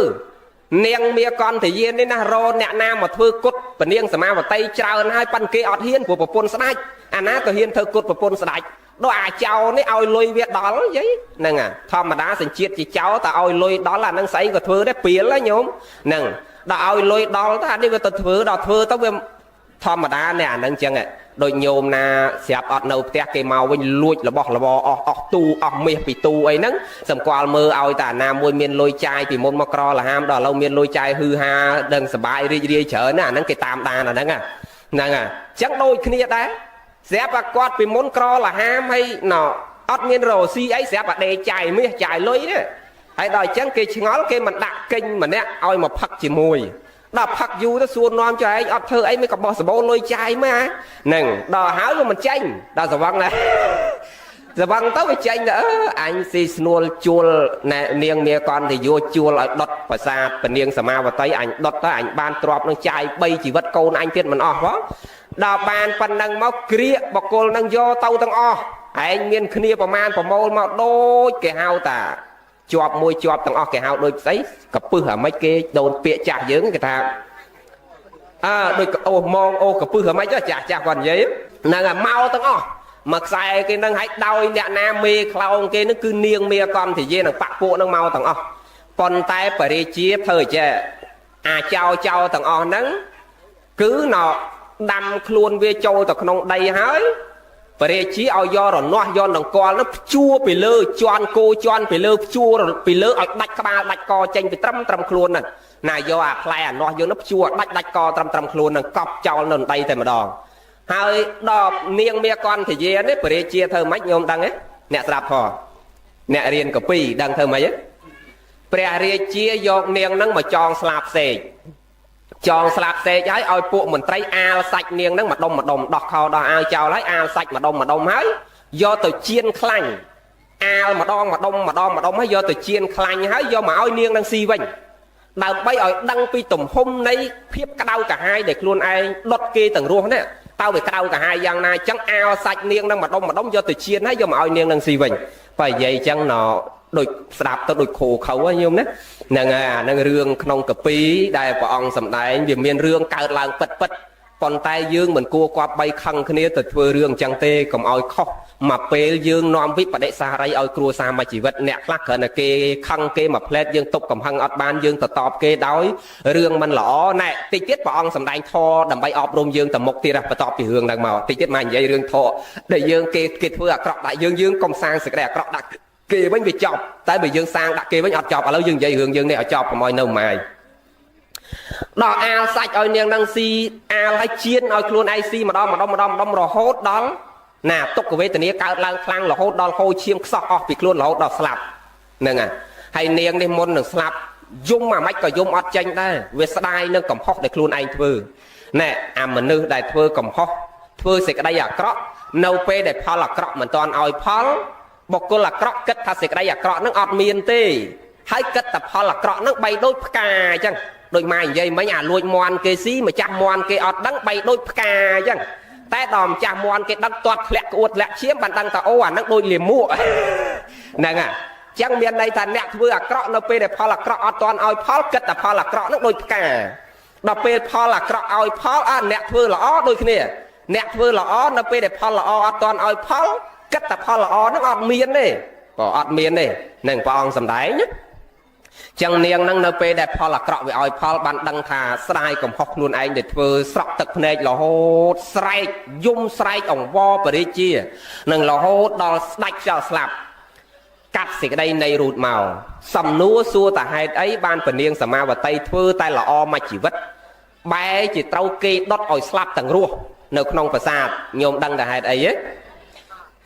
នាងមាកន្តយាននេះណារអ្នកណាមកធ្វើគុតពនាងសមាវតីច្រើនហើយប៉ិនគេអត់ហ៊ានព្រោះប្រពន្ធស្ដេចអាណាទៅហ៊ានធ្វើគុតប្រពន្ធស្ដេចដល់អាចោនេះឲ្យលុយវាដល់យាយហ្នឹងធម្មតាសញ្ជាតិជាចោតើឲ្យលុយដល់អាហ្នឹងស្អីក៏ធ្វើដែរពៀលញោមហ្នឹងដល់ឲ្យលុយដល់ទៅអានេះវាទៅធ្វើដល់ធ្វើទៅវាធម្មតានេះអាហ្នឹងចឹងដូចញោមណាស្រាប់អត់នៅផ្ទះគេមកវិញលួចរបស់របរអស់អស់ទូអស់មាសពីទូអីហ្នឹងសម្គាល់មើលឲ្យតែអាណាមួយមានលុយចាយពីមុនមកក្រលហាមដល់ឥឡូវមានលុយចាយហឺហាដឹងសបាយរីករាយច្រើនណាអាហ្នឹងគេតាមដានអាហ្នឹងហ្នឹងអញ្ចឹងដូចគ្នាដែរស្រាប់តែគាត់ពីមុនក្រលហាមហើយណអត់មានរកស៊ីអីស្រាប់តែដេកចាយមាសចាយលុយទេហើយដល់អញ្ចឹងគេឆ្ងល់គេមិនដាក់កិញម្នាក់ឲ្យមកផឹកជាមួយដល់ផឹកយូរទៅសួរនាំចុះឯងអត់ធ្វើអីមិនក៏បោះសបោលុយចាយមកហ្នឹងដល់ហើយវាមិនចេញដល់សវឹងណាសវឹងទៅវាចេញទៅអញស៊ីស្នួលជួលណែនាងមាកន្តយោជួលឲ្យដុតប្រាសាទពនាងសមាវតីអញដុតទៅអញបានទ្របនឹងចាយ3ជីវិតកូនអញទៀតមិនអស់ផងដល់បានប៉ុណ្ណឹងមកក្រៀកបកលនឹងយកទៅទាំងអស់ឯងមានគ្នាប្រមាណប្រមូលមកដូចគេហៅតាជាប់មួយជាប់ទាំងអស់គេហៅដូចស្អីកពឹសអាម៉េចគេដូនពាក្យចាស់យើងគេថាអើដូចអូសម៉ងអូកពឹសអាម៉េចចាស់ចាស់គាត់និយាយហ្នឹងអាមកទាំងអស់មកខ្សែគេនឹងឲ្យដោយអ្នកណាមេខ្លោងគេនឹងគឺនាងមាកន្តយានឹងបាក់ពួកនឹងមកទាំងអស់ប៉ុន្តែបរិជាធ្វើចេះអាចោចោទាំងអស់ហ្នឹងគឺណដាំខ្លួនវាចូលទៅក្នុងដីហើយព្រះរាជាឲ្យយករនាស់យកនង្គ័លនោះព្យួរពីលើជន់គោជន់ពីលើព្យួរពីលើឲ្យដាច់ក្បាលដាច់កចេញពីត្រឹមត្រឹមខ្លួនហ្នឹងណាយកអាផ្លែអានាស់យើងនោះព្យួរដាច់ដាច់កត្រឹមត្រឹមខ្លួនហ្នឹងកប់ចោលនៅដីតែម្ដងហើយដល់នាងមាកន្តយានេះព្រះរាជាធ្វើម៉េចញោមដឹងទេអ្នកស្ដាប់ផងអ្នករៀនកពីដឹងធ្វើម៉េចទេព្រះរាជាយកនាងហ្នឹងមកចងស្លាបសេកចងស្លាបសេកហើយឲ្យពួកមន្ត្រីអាលសាច់នាងហ្នឹងម្ដុំម្ដុំដោះខោដោះអាវចោលហើយអាលសាច់ម្ដុំម្ដុំហើយយកទៅចៀនខ្លាញ់អាលម្ដងម្ដុំម្ដងម្ដុំហើយយកទៅចៀនខ្លាញ់ហើយយកមកឲ្យនាងនឹងស៊ីវិញដើម្បីឲ្យដឹងពីទំហំនៃភាពក្តៅក្រហាយដែលខ្លួនឯងដុតគេទាំងរស់នេះតើវាក្តៅក្រហាយយ៉ាងណាអញ្ចឹងអាលសាច់នាងនឹងម្ដុំម្ដុំយកទៅចៀនហើយយកមកឲ្យនាងនឹងស៊ីវិញបើនិយាយអញ្ចឹងណដូចស្ដាប់ទៅដូចខូខៅហ្នឹងញោមណាហ្នឹងហើយអាហ្នឹងរឿងក្នុងកពីដែលព្រះអង្គសម្ដែងវាមានរឿងកើតឡើងពិតពិតប៉ុន្តែយើងមិនគួរគប្បីខឹងគ្នាទៅធ្វើរឿងអញ្ចឹងទេកុំឲ្យខុសមកពេលយើងនាំវិបដិសារីឲ្យគ្រួសារមួយជីវិតអ្នកខ្លះគ្រាន់តែគេខឹងគេមួយផ្លែតយើងទប់កំហឹងអត់បានយើងទៅតបគេដោយរឿងមិនល្អណែតិចទៀតព្រះអង្គសម្ដែងធម៌ដើម្បីអប់រំយើងទៅមុខទៀតបន្ទាប់ពីរឿងហ្នឹងមកតិចទៀតមកនិយាយរឿងធម៌ដែលយើងគេគេធ្វើអាក្រក់ដាក់យើងយើងកុំសាងសេចក្តីអាក្រក់ដាក់គេវិញវាចប់តែបើយើងសាងដាក់គេវិញអត់ចប់ឥឡូវយើងនិយាយរឿងយើងនេះឲ្យចប់កុំឲ្យនៅម៉ាយដល់អាលសាច់ឲ្យនាងនឹងស៊ីអាលឲ្យជៀនឲ្យខ្លួនឯងស៊ីម្ដងម្ដងម្ដងម្ដងរហូតដល់ណាទុក្ខវេទនាកើតឡើងខ្លាំងរហូតដល់ហូរឈាមខ្សោះអស់ពីខ្លួនរហូតដល់ស្លាប់ហ្នឹងហើយនាងនេះមុននឹងស្លាប់យំអាម៉េចក៏យំអត់ចេញដែរវាស្ដាយនឹងកំហុសដែលខ្លួនឯងធ្វើណែអាមនុស្សដែលធ្វើកំហុសធ្វើសេចក្តីអាក្រក់នៅពេលដែលផលអាក្រក់មិនទាន់ឲ្យផលបុគ្គលអាក្រក់គិតថាសេចក្តីអាក្រក់នឹងអត់មានទេហើយគិតតែផលអាក្រក់នឹងបីដូចផ្កាអញ្ចឹង ដូចម៉ែនិយាយមិញអាលួចមន់គេស៊ីម្ចាស់មន់គេអត់ដឹងបីដូចផ្កាអញ្ចឹងតែដល់ម្ចាស់មន់គេដឹងទាត់ធ្លាក់ក្អួតធ្លាក់ឈាមបានដឹងថាអូអាហ្នឹងដូចលាមកហ្នឹងហ่ะចឹងមានន័យថាអ្នកធ្វើអាក្រក់នៅពេលដែលផលអាក្រក់អត់ទាន់ឲ្យផលគិតតែផលអាក្រក់ហ្នឹងដូចផ្កាដល់ពេលផលអាក្រក់ឲ្យផលអអ្នកធ្វើល្អដូចគ្នាអ្នកធ្វើល្អនៅពេលដែលផលល្អអត់ទាន់ឲ្យផលគិតតែផលល្អហ្នឹងអត់មានទេបើអត់មានទេនឹងព្រះអង្គសំដែងណាចឹងនាងនឹងនៅពេលដែលផលអាក្រក់វាឲ្យផលបានដឹងថាស្ដាយកំហុសខ្លួនឯងដែលធ្វើស្រក់ទឹកភ្នែករហូតស្រែកយំស្រែកអង្វរបរិជានឹងរហូតដល់ស្ដាច់ខ្យល់ស្លាប់កាត់សេចក្តីនៃរូតមកសំណួរសួរតាហេតុអីបានពនាងសមាវតីធ្វើតែល្អមួយជីវិតបែរជាត្រូវគេដុតឲ្យស្លាប់ទាំងរស់នៅក្នុងប្រាសាទញោមដឹងតាហេតុអីទេ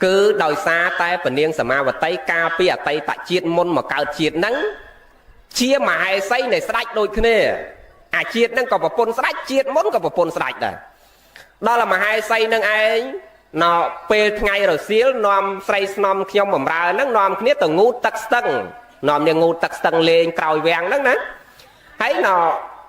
គឺដោយសារតែពនាងសមាវតីកាលពីអតីតជាតិមុនមកកើតជាតិហ្នឹងជាមហេសីនៃស្ដេចដូចគ្នាអាជាតិហ្នឹងក៏ប្រពន្ធស្ដេចជាតិមុនក៏ប្រពន្ធស្ដេចដែរដល់មហេសីនឹងឯងនៅពេលថ្ងៃរសៀលនាំស្រីស្នំខ្ញុំបំរើហ្នឹងនាំគ្នាទៅងូតទឹកស្ទឹងនាំនាងងូតទឹកស្ទឹងលេងក្រោយវាំងហ្នឹងណាហើយណ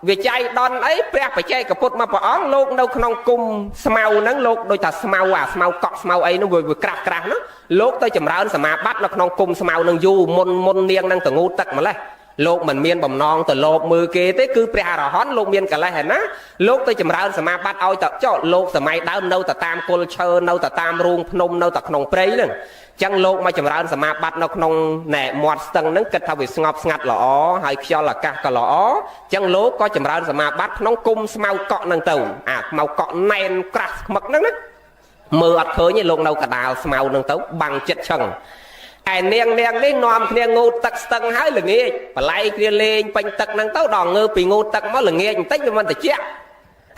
វាចៃដនអីព្រះបច្ចេកពុទ្ធមកព្រះអង្គលោកនៅក្នុងគុំស្មៅហ្នឹងលោកដូចថាស្មៅអាស្មៅកក់ស្មៅអីហ្នឹងវាក្រាស់ក្រាស់ហ្នឹងលោកទៅចម្រើនសមាបត្តិនៅក្នុងគុំស្មៅហ្នឹងយូរមុនមុននាងហ្នឹងទៅងូតទឹកម្លេះលោកមិនមានបំណងទៅលោបមើលគេទេគឺព្រះអរហន្តលោកមានកលេសឯណាលោកទៅចម្រើនសមាបត្តិឲ្យទៅចុះលោកសម័យដើមនៅតែតាមគល់ឈើនៅតែតាមរូងភ្នំនៅតែក្នុងព្រៃហ្នឹងចឹងលោកមកចម្រើនសមាបត្តិនៅក្នុងណែមាត់ស្ទឹងហ្នឹងគិតថាវាស្ងប់ស្ងាត់ល្អហើយខ្យល់អាកាសក៏ល្អចឹងលោកក៏ចម្រើនសមាបត្តិក្នុងគុំស្មៅកក់ហ្នឹងទៅអាស្មៅកក់ណែនក្រាស់ខ្មឹកហ្នឹងណាមើលអត់ឃើញទេលោកនៅកដាលស្មៅហ្នឹងទៅបាំងចិត្តឆឹងឯនាងនាងនេះនាំគ្នាងូតទឹកស្ទឹងហើយល្ងាចបល័យគ្នាលេងពេញទឹកហ្នឹងទៅដល់ងើពីងូតទឹកមកល្ងាចបន្តិចវាមិនត្រជាក់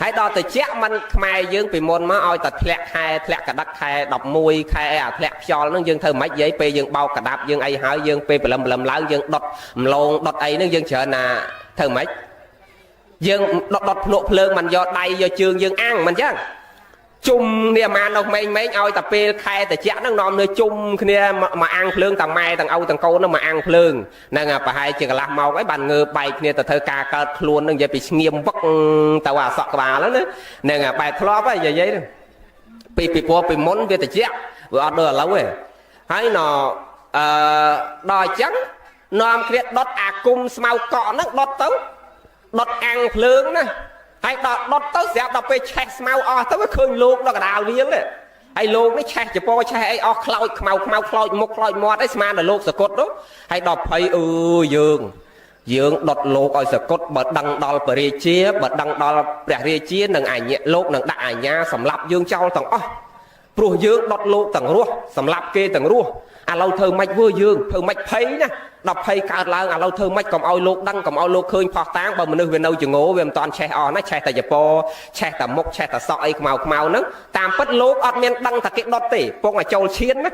ហើយដល់ត្រជាក់มันខ្មែរយើងពីមុនមកឲ្យតែធ្លាក់ខែធ្លាក់កដឹកខែ11ខែអីអាធ្លាក់ខ្យល់ហ្នឹងយើងធ្វើមិនខ្មិចយាយពេលយើងបោកកដាប់យើងអីហើយយើងពេលព្រលឹមព្រលឹមឡើងយើងដុតម្លងដុតអីហ្នឹងយើងច្រើនណាធ្វើមិនយើងដុតដុតភ្នក់ភ្លើងមិនយកដៃយកជើងយើងអាំងមិនចឹងជុំនេះអាម៉ាននៅក្មេងៗឲ្យតែពេលខែត្រជាក់ហ្នឹងនាំនៅជុំគ្នាមកអាំងភ្លើងទាំងម៉ែទាំងឪទាំងកូនហ្នឹងមកអាំងភ្លើងហ្នឹងប្រហែលជាកន្លះម៉ោងអីបានងើបែកគ្នាទៅធ្វើការកើតខ្លួនហ្នឹងនិយាយពីស្ងៀមវឹកទៅអាសក់ក្បាលហ្នឹងណាហ្នឹងបែបធ្លាប់ហើយនិយាយហ្នឹងពីពីព្រោះពីមុនវាត្រជាក់វាអត់ដូចឥឡូវទេហើយណអឺដល់អញ្ចឹងនាំគ្នាដុតអាគុំស្មៅកក់ហ្នឹងដុតទៅដុតអាំងភ្លើងណាហើយដល់ដុតទៅស្រាប់ដល់ពេលឆេះស្មៅអស់ទៅវាឃើញលោកដល់កដាលវាលទេហើយលោកនេះឆេះចពោឆេះអីអស់ខ្លោចខ្មៅខ្មៅខ្លោចមុខខ្លោចមាត់អីស្មានដល់លោកសកុតនោះហើយដល់ភ័យអឺយើងយើងដុតលោកឲ្យសកុតបើដឹងដល់ព្រះរាជាបើដឹងដល់ព្រះរាជានឹងអញ្ញាលោកនឹងដាក់អាញាសម្លាប់យើងចោលទាំងអស់ព្រោះយើងដុតលោកទាំងរស់សម្លាប់គេទាំងរស់ឥឡូវធ្វើម៉េចវើយើងធ្វើម៉េចភ័យណាដល់ភ័យកើតឡើងឥឡូវធ្វើម៉េចកុំឲ្យលោកដឹងកុំឲ្យលោកឃើញផោះតាងបើមនុស្សវានៅចងោវាមិនតាន់ឆេះអស់ណាឆេះតែចពោឆេះតែមុខឆេះតែសក់អីខ្មៅខ្មៅហ្នឹងតាមពិតលោកអត់មានដឹងថាគេដុតទេពងឲ្យចូលឈានណា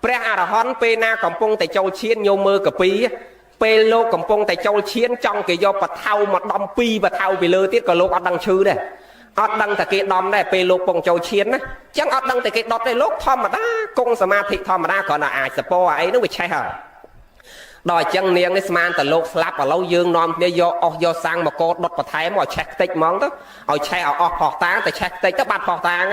ព្រះអរហន្តពេលណាកំពុងតែចូលឈានញោមមើលកាពីពេលលោកកំពុងតែចូលឈានចង់គេយកបថៅមកដំពីរបថៅពីលើទៀតក៏លោកអត់ដឹងឈឺដែរអត់ដឹងតែគេដំដែរពេលលោកពងចូលឈានណាអញ្ចឹងអត់ដឹងតែគេដុតទេលោកធម្មតាគង់សមាធិធម្មតាគ្រាន់តែអាចសពោអាអីហ្នឹងវាឆេះហើយដល់អញ្ចឹងនាងនេះស្មានតែលោកស្លាប់ឥឡូវយើងនាំគ្នាយកអស់យកសាំងមកកដុតបន្ថែមឲ្យឆេះខ្ទេចហ្មងទៅឲ្យឆេះឲ្យអស់ផោះតាងតែឆេះខ្ទេចទៅបាត់ផោះតាង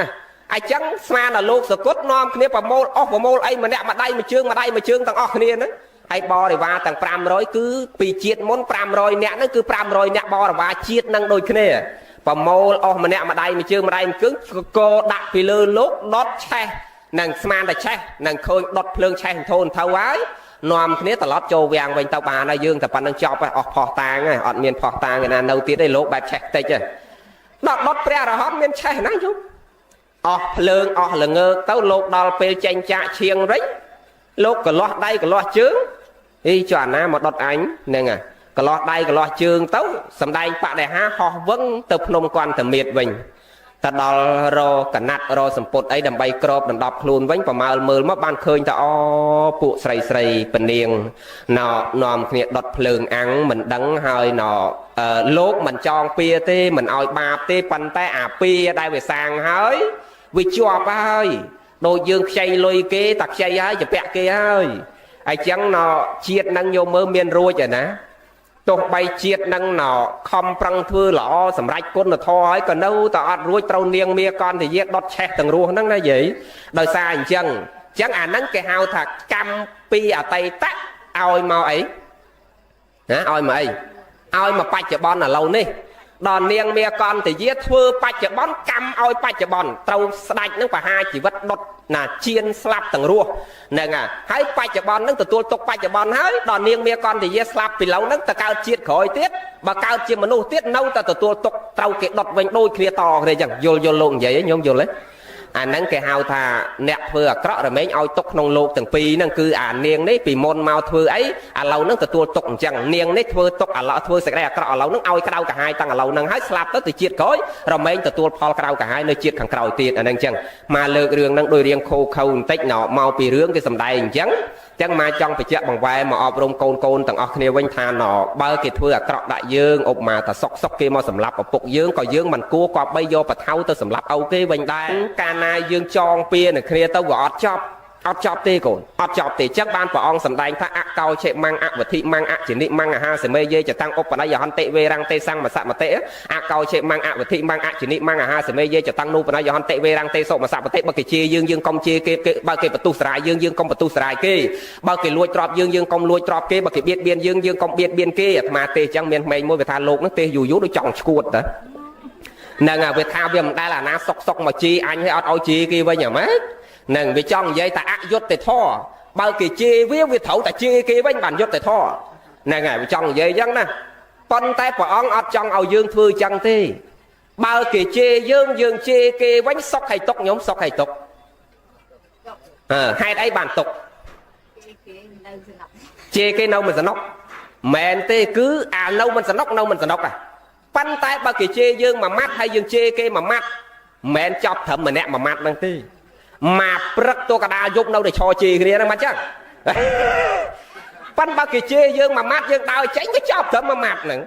អញ្ចឹងស្មានតែលោកសកុតនាំគ្នាប្រមូលអស់ប្រមូលអីម្នាក់មួយដៃមួយជើងមួយដៃមួយជើងទាំងអស់គ្នាហ្នឹងហើយបរិវារទាំង500គឺពីជាតិមុន500នាក់ហ្នឹងគឺ500នាក់បរិវារជាតិនឹងដូចគ្នាប្រមូលអស់ម្នាក់មួយដៃមួយជើងមួយដៃមួយជើងកដាក់ពីលើលោកដុតឆេះនឹងស្មានតែឆេះនឹងឃើញដុតភ្លើងឆេះធូនទៅហើយនាំគ្នាត្រឡប់ចូលវាំងវិញទៅបានហើយយើងតែប៉ុណ្្នឹងចប់ហើយអស់ផោះតាងហើយអត់មានផោះតាងឯណានៅទៀតទេលោកបែបឆេះតិចហើយដល់ដុតព្រះអរហន្តមានឆេះណាយំអស់ភ្លើងអស់ល្ងើកទៅលោកដល់ពេលចេញចាកឈៀងរិញលោកកលាស់ដៃកលាស់ជើងអីចុះអាណាមកដុតអញហ្នឹងហើយកលាស់ដៃកលាស់ជើងទៅសំដែងបដិហាហោះវឹងទៅភ្នំគន្ធមាត្រវិញទៅដល់រកណាត់រសម្ពុតអីដើម្បីក្របដណ្ដប់ខ្លួនវិញប្រមើលមើលមកបានឃើញថាអូពួកស្រីស្រីពនាងណនាំគ្នាដុតភ្លើងអាំងមិនដឹងហើយណលោកមិនចងពៀទេមិនឲ្យបាបទេប៉ុន្តែអាពៀដែលវាសាងហើយវាជាប់ហើយដូចយើងខ្ចីលុយគេតែខ្ចីហើយជពាក់គេហើយអញ្ចឹងណជាតិនឹងយកមើលមានរួចឯណា ទោះបីជាតិនឹងណខំប្រឹងធ្វើល្អសម្រេចគុណធម៌ហើយក៏នៅតែអត់រួចត្រូវនាងមាកន្តយាដុតឆេះទាំងរស់ហ្នឹងណាយាយដោយសារអញ្ចឹងអាហ្នឹងគេហៅថាកម្មពីអតីតឲ្យមកអីណាឲ្យមកអីឲ្យមកបច្ចុប្បន្នឥឡូវនេះដល់នាងមាកន្តយាធ្វើបច្ចុប្បន្នកម្មឲ្យបច្ចុប្បន្នត្រូវស្ដេចនឹងបហាជីវិតដុតណាជៀនស្លាប់ទាំងរស់ហ្នឹងហើយបច្ចុប្បន្ននឹងទទួលទុកបច្ចុប្បន្នហើយដល់នាងមាកន្តយាស្លាប់ពីឡូវហ្នឹងទៅកើតជាតិក្រោយទៀតបើកើតជាមនុស្សទៀតនៅតែទទួលទុកត្រូវគេដុតវិញដូចគ្នាតគ្នាអញ្ចឹងយល់យល់លោកនិយាយខ្ញុំយល់ទេអាហ្នឹងគេហៅថាអ្នកធ្វើអាក្រក់រមែងឲ្យទុកក្នុងលោកទាំងពីរហ្នឹងគឺអានាងនេះពីមុនមកធ្វើអីឥឡូវហ្នឹងទទួលទុកអញ្ចឹងនាងនេះធ្វើទុកឥឡូវធ្វើសេចក្តីអាក្រក់ឥឡូវហ្នឹងឲ្យក្តៅក្រហាយតាំងឥឡូវហ្នឹងហើយស្លាប់ទៅទៅជាតិក្រោយរមែងទទួលផលក្តៅក្រហាយនៅជាតិខាងក្រោយទៀតអាហ្នឹងអញ្ចឹងមកលើករឿងហ្នឹងដោយរៀងខូខើបន្តិចណមកពីរឿងគេសំដែងអញ្ចឹងចឹងមកចង់បញ្ជាក់បង្វែរមកអប់រំកូនកូនទាំងអស់គ្នាវិញថាណបើគេធ្វើអាក្រក់ដាក់យើងឧបមាថាសុកសុកគេមកសម្លាប់ឪពុកយើងក៏យើងមិនគួរគប្បីយកបថៅទៅសម្លាប់ឪគេវិញដែរកាលណាយើងចងពៀនឹងគ្នាទៅវាអត់ចប់អត់ចប់ទេកូនអត់ចប់ទេចឹងបានព្រះអង្គសម្ដែងថាអកោឆេមੰអវធិមੰអជនិមੰអាហាសមេយេចតាំងឧបនយហន្តិវេរੰទេសੰមសមតិអកោឆេមੰអវធិមੰអជនិមੰអាហាសមេយេចតាំងនូបនយហន្តិវេរੰទេសមសមតិបើគេជេរយើងយើងកុំជេរគេបើគេបន្ទុះស្រាយយើងយើងកុំបន្ទុះស្រាយគេបើគេលួចទ្រព្យយើងយើងកុំលួចទ្រព្យគេបើគេបៀតបៀនយើងយើងកុំបៀតបៀនគេអាត្មាទេចឹងមានក្មេងមួយវាថាលោកនឹងទេយូរយូរដូចចង់ឈួតតាហ្នឹងហើយវាថាវាមិនដែលអាណាសុកសុកមកជីអញឲ្យអត់ឲ្យជីគេវិញហ្មងហ្នឹងវាចង់និយាយថាអយុត្តិធម៌បើគេជេរវាវាត្រូវតែជេរគេវិញបានយុត្តិធម៌ហ្នឹងហើយវាចង់និយាយអញ្ចឹងណាប៉ុន្តែព្រះអង្គអត់ចង់ឲ្យយើងធ្វើអញ្ចឹងទេបើគេជេរយើងយើងជេរគេវិញសុកឲ្យទុកខ្ញុំសុកឲ្យទុកហេតុអីបានទុកជេរគេនៅមិនសនុកមែនទេគឺអានៅមិនសនុកនៅមិនសនុកហ่ะប៉ុន្តែបើគេជេរយើងមួយម៉ាត់ហើយយើងជេរគេមួយម៉ាត់មិនមែនចប់ត្រឹមម្នាក់មួយម៉ាត់ហ្នឹងទេមកព្រឹកតួកដាលយប់នៅតែឈរជេរគ្នាហ្នឹងមិនចឹងប៉ិនបើគេជេរយើងមួយម៉ាត់យើងដើរចេញវាចប់ត្រឹមមួយម៉ាត់ហ្នឹង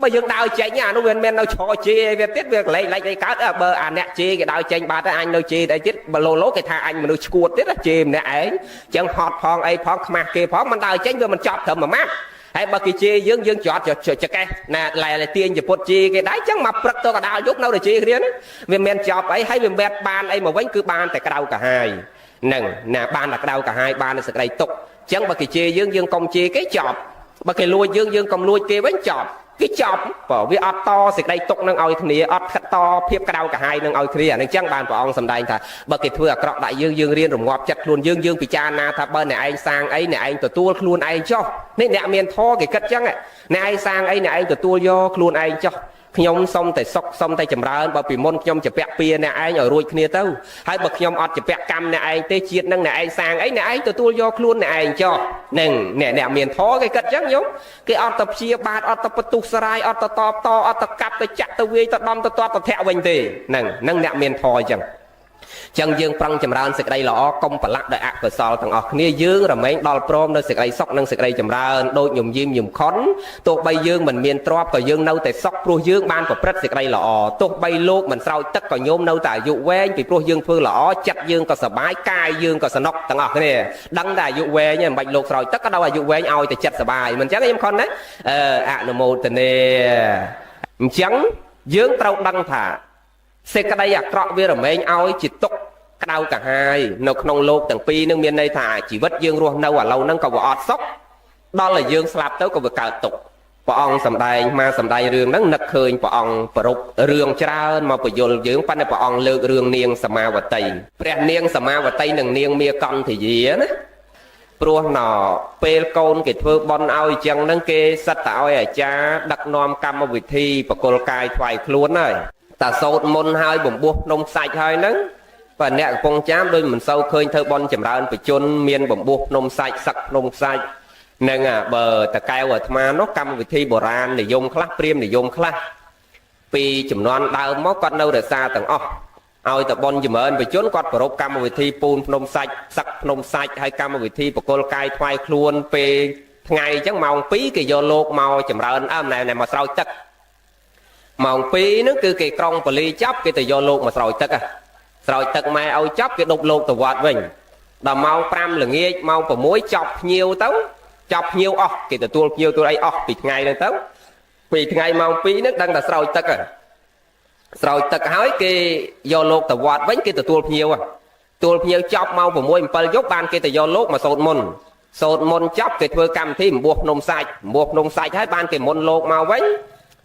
បើយើងដើរចេញអានោះវាមិនមែននៅឈរជេរវាទៀតវាកលែងឡែកអីកើតបើអាអ្នកជេរគេដើរចេញបាត់ហើយអញនៅជេរអីទៀតបើឡូឡូគេថាអញមនុស្សឈួតទៀតជេរម្នាក់ឯងចឹងហត់ផងអីផងខ្មាស់គេផងមិនដើរចេញវាមិនចប់ត្រឹមមួយម៉ាត់ហើយបើគេជេរយើងយើងច្រត់ចកេះណាឡែទាញចពុតជេរគេដែរចឹងមកព្រឹកទៅកដាលយប់នៅតែជេរគ្នាហ្នឹងវាមិនចប់អីហើយវាមិនបានអីមកវិញគឺបានតែក្តៅកាហាយហ្នឹងណាបានតែក្តៅកាហាយបានតែសេចក្តីទុក្ខចឹងបើគេជេរយើងយើងកុំជេរគេចប់បើគេលួចយើងយើងកុំលួចគេវិញចប់គេចប់បើវាអត់តសេចក្តីទុកនឹងឲ្យគ្នាអត់តភាពក្តៅកាហាយនឹងឲ្យគ្នាអានឹងចឹងបានព្រះអង្គសម្ដែងថាបើគេធ្វើអាក្រក់ដាក់យើងយើងរៀនរងាប់ចិត្តខ្លួនយើងយើងពិចារណាថាបើអ្នកឯងសាងអីអ្នកឯងទទួលខ្លួនឯងចុះនេះអ្នកមានធម៌គេគិតចឹងអ្នកឯងសាងអីអ្នកឯងទទួលយកខ្លួនឯងចុះខ្ញុំសុំតែសុខសុំតែចម្រើនបើពីមុនខ្ញុំជាពាក់ពៀអ្នកឯងឲ្យរួចគ្នាទៅហើយបើខ្ញុំអត់ជាពាក់កម្មអ្នកឯងទេជាតិនឹងអ្នកឯងសាងអីអ្នកឯងទទួលយកខ្លួនអ្នកឯងចុះនឹងអ្នកមានធម៌គេគិតចឹងញោមគេអត់ទៅព្យាបាទអត់ទៅបន្ទុះសារាយអត់ទៅតបតអត់ទៅកាប់ទៅចាក់ទៅវាយទៅដំទៅទាត់ទៅធាក់វិញទេហ្នឹងនឹងអ្នកមានធម៌អញ្ចឹងចឹងយើងប្រឹងចម្រើនសេចក្តីល្អកុំប្រឡាក់ដោយអកុសលទាំងអស់គ្នាយើងរមែងដល់ព្រមនៅសេចក្តីសុខនិងសេចក្តីចម្រើនដូចញំយីមញំខុនទោះបីយើងមិនមានទ្រព្យក៏យើងនៅតែសុខព្រោះយើងបានប្រព្រឹត្តសេចក្តីល្អទោះបីលោកមិនស្រោចទឹកក៏ញោមនៅតែអាយុវែងពីព្រោះយើងធ្វើល្អចិត្តយើងក៏សប្បាយកាយយើងក៏សនុកទាំងអស់គ្នាដឹងតែអាយុវែងមិនបាច់លោកស្រោចទឹកក៏ដល់អាយុវែងឲ្យតែចិត្តសប្បាយមិនចឹងខ្ញុំខុនណាអនុមោទនាអញ្ចឹងយើងត្រូវដឹងថាសេចក្តីអាក្រក់វារមែងឲ្យជាទុក្ខក្តៅកាហាយនៅក្នុងលោកទាំងពីរនឹងមានន័យថាជីវិតយើងរស់នៅឥឡូវហ្នឹងក៏វាអត់សុខដល់តែយើងស្លាប់ទៅក៏វាកើតទុក្ខព្រះអង្គសម្ដែងមកសម្ដែងរឿងហ្នឹងនឹកឃើញព្រះអង្គប្រពរឿងច្រើនមកពយល់យើងប៉ុន្តែព្រះអង្គលើករឿងនាងសមាវតីព្រះនាងសមាវតីនិងនាងមាកន្ធយាណាព្រោះណពេលកូនគេធ្វើបន់ឲ្យអញ្ចឹងហ្នឹងគេសិតតែឲ្យអាចារ្យដឹកនាំកម្មវិធីបកុលកាយថ្វាយខ្លួនហើយតាសោតមុនហើយបំពោះភ្នំសាច់ហើយហ្នឹងបើអ្នកកំពង់ចាមដូចមិនសូវឃើញធ្វើបន់ចម្រើនបជនមានបំពោះភ្នំសាច់សឹកភ្នំសាច់ហ្នឹងបើតកែវអាត្មានោះកម្មវិធីបុរាណនិយមខ្លះព្រាហ្មណ៍និយមខ្លះពីចំនួនដើមមកគាត់នៅរក្សាទាំងអស់ឲ្យតបន់ចម្រើនបជនគាត់ប្រពកម្មវិធីពូនភ្នំសាច់សឹកភ្នំសាច់ហើយកម្មវិធីបកុលកាយថ្វាយខ្លួនពេលថ្ងៃអញ្ចឹងម៉ោង2គេយកលោកមកចម្រើនអើណែមកស្រោចទឹកម៉ោង2ហ្នឹងគឺគេក្រុងប៉ូលីចាប់គេទៅយកលោកមកស្រោចទឹកស្រោចទឹកម៉ែឲ្យចាប់គេដប់លោកទៅវត្តវិញដល់ម៉ោង5ល្ងាចម៉ោង6ចាប់ភ្ញៀវទៅ ចប់ភ្ញៀវអស់គេទទួលភ្ញៀវទទួលអីអស់ពីថ្ងៃហ្នឹងទៅពីថ្ងៃម៉ោង2ហ្នឹងដឹងតែស្រោចទឹកហើយស្រោចទឹកហើយគេយកលោកទៅវត្តវិញគេទទួលភ្ញៀវទទួលភ្ញៀវចប់ម៉ោង6 7យប់បានគេទៅយកលោកមកសូត្រមន្តសូត្រមន្តចប់គេធ្វើកម្មវិធីបំពោះភ្នំសាច់បំពោះភ្នំសាច់ហើយបានគេមុនលោកមកវិញ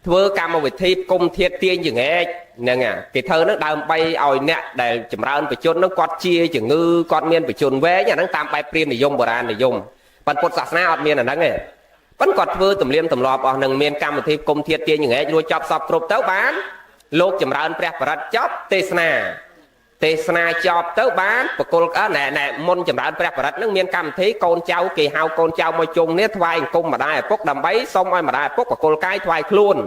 ធ្វើកម្មវិធីគុំធាតទាញចង្អែកហ្នឹងគេធ្វើហ្នឹងដើម្បីឲ្យអ្នកដែលចម្រើនបជនហ្នឹងគាត់ជាជំងឺគាត់មានបជនវែងអាហ្នឹងតាមបែបព្រាហ្មណ៍និយមបុរាណនិយមប៉ុន្តែពុទ្ធសាសនាអត់មានអាហ្នឹងទេប៉ុន្តែគាត់ធ្វើទំនៀមទម្លាប់អស់នឹងមានកម្មវិធីគុំធាតទាញចង្អែករួចចប់សពគ្រប់ទៅបានលោកចម្រើនព្រះបរិត្តចប់ទេសនាទេសនាចប់ទៅបានបកុលណែណែមុនចម្រើនព្រះបរិត្តនឹងមានកម្មវិធីកូនចៅគេហៅកូនចៅមកជុំនេះថ្វាយអង្គមម្ដាយឪពុកដើម្បីសុំឲ្យម្ដាយឪពុកបកុលកាយថ្វាយខ្លួន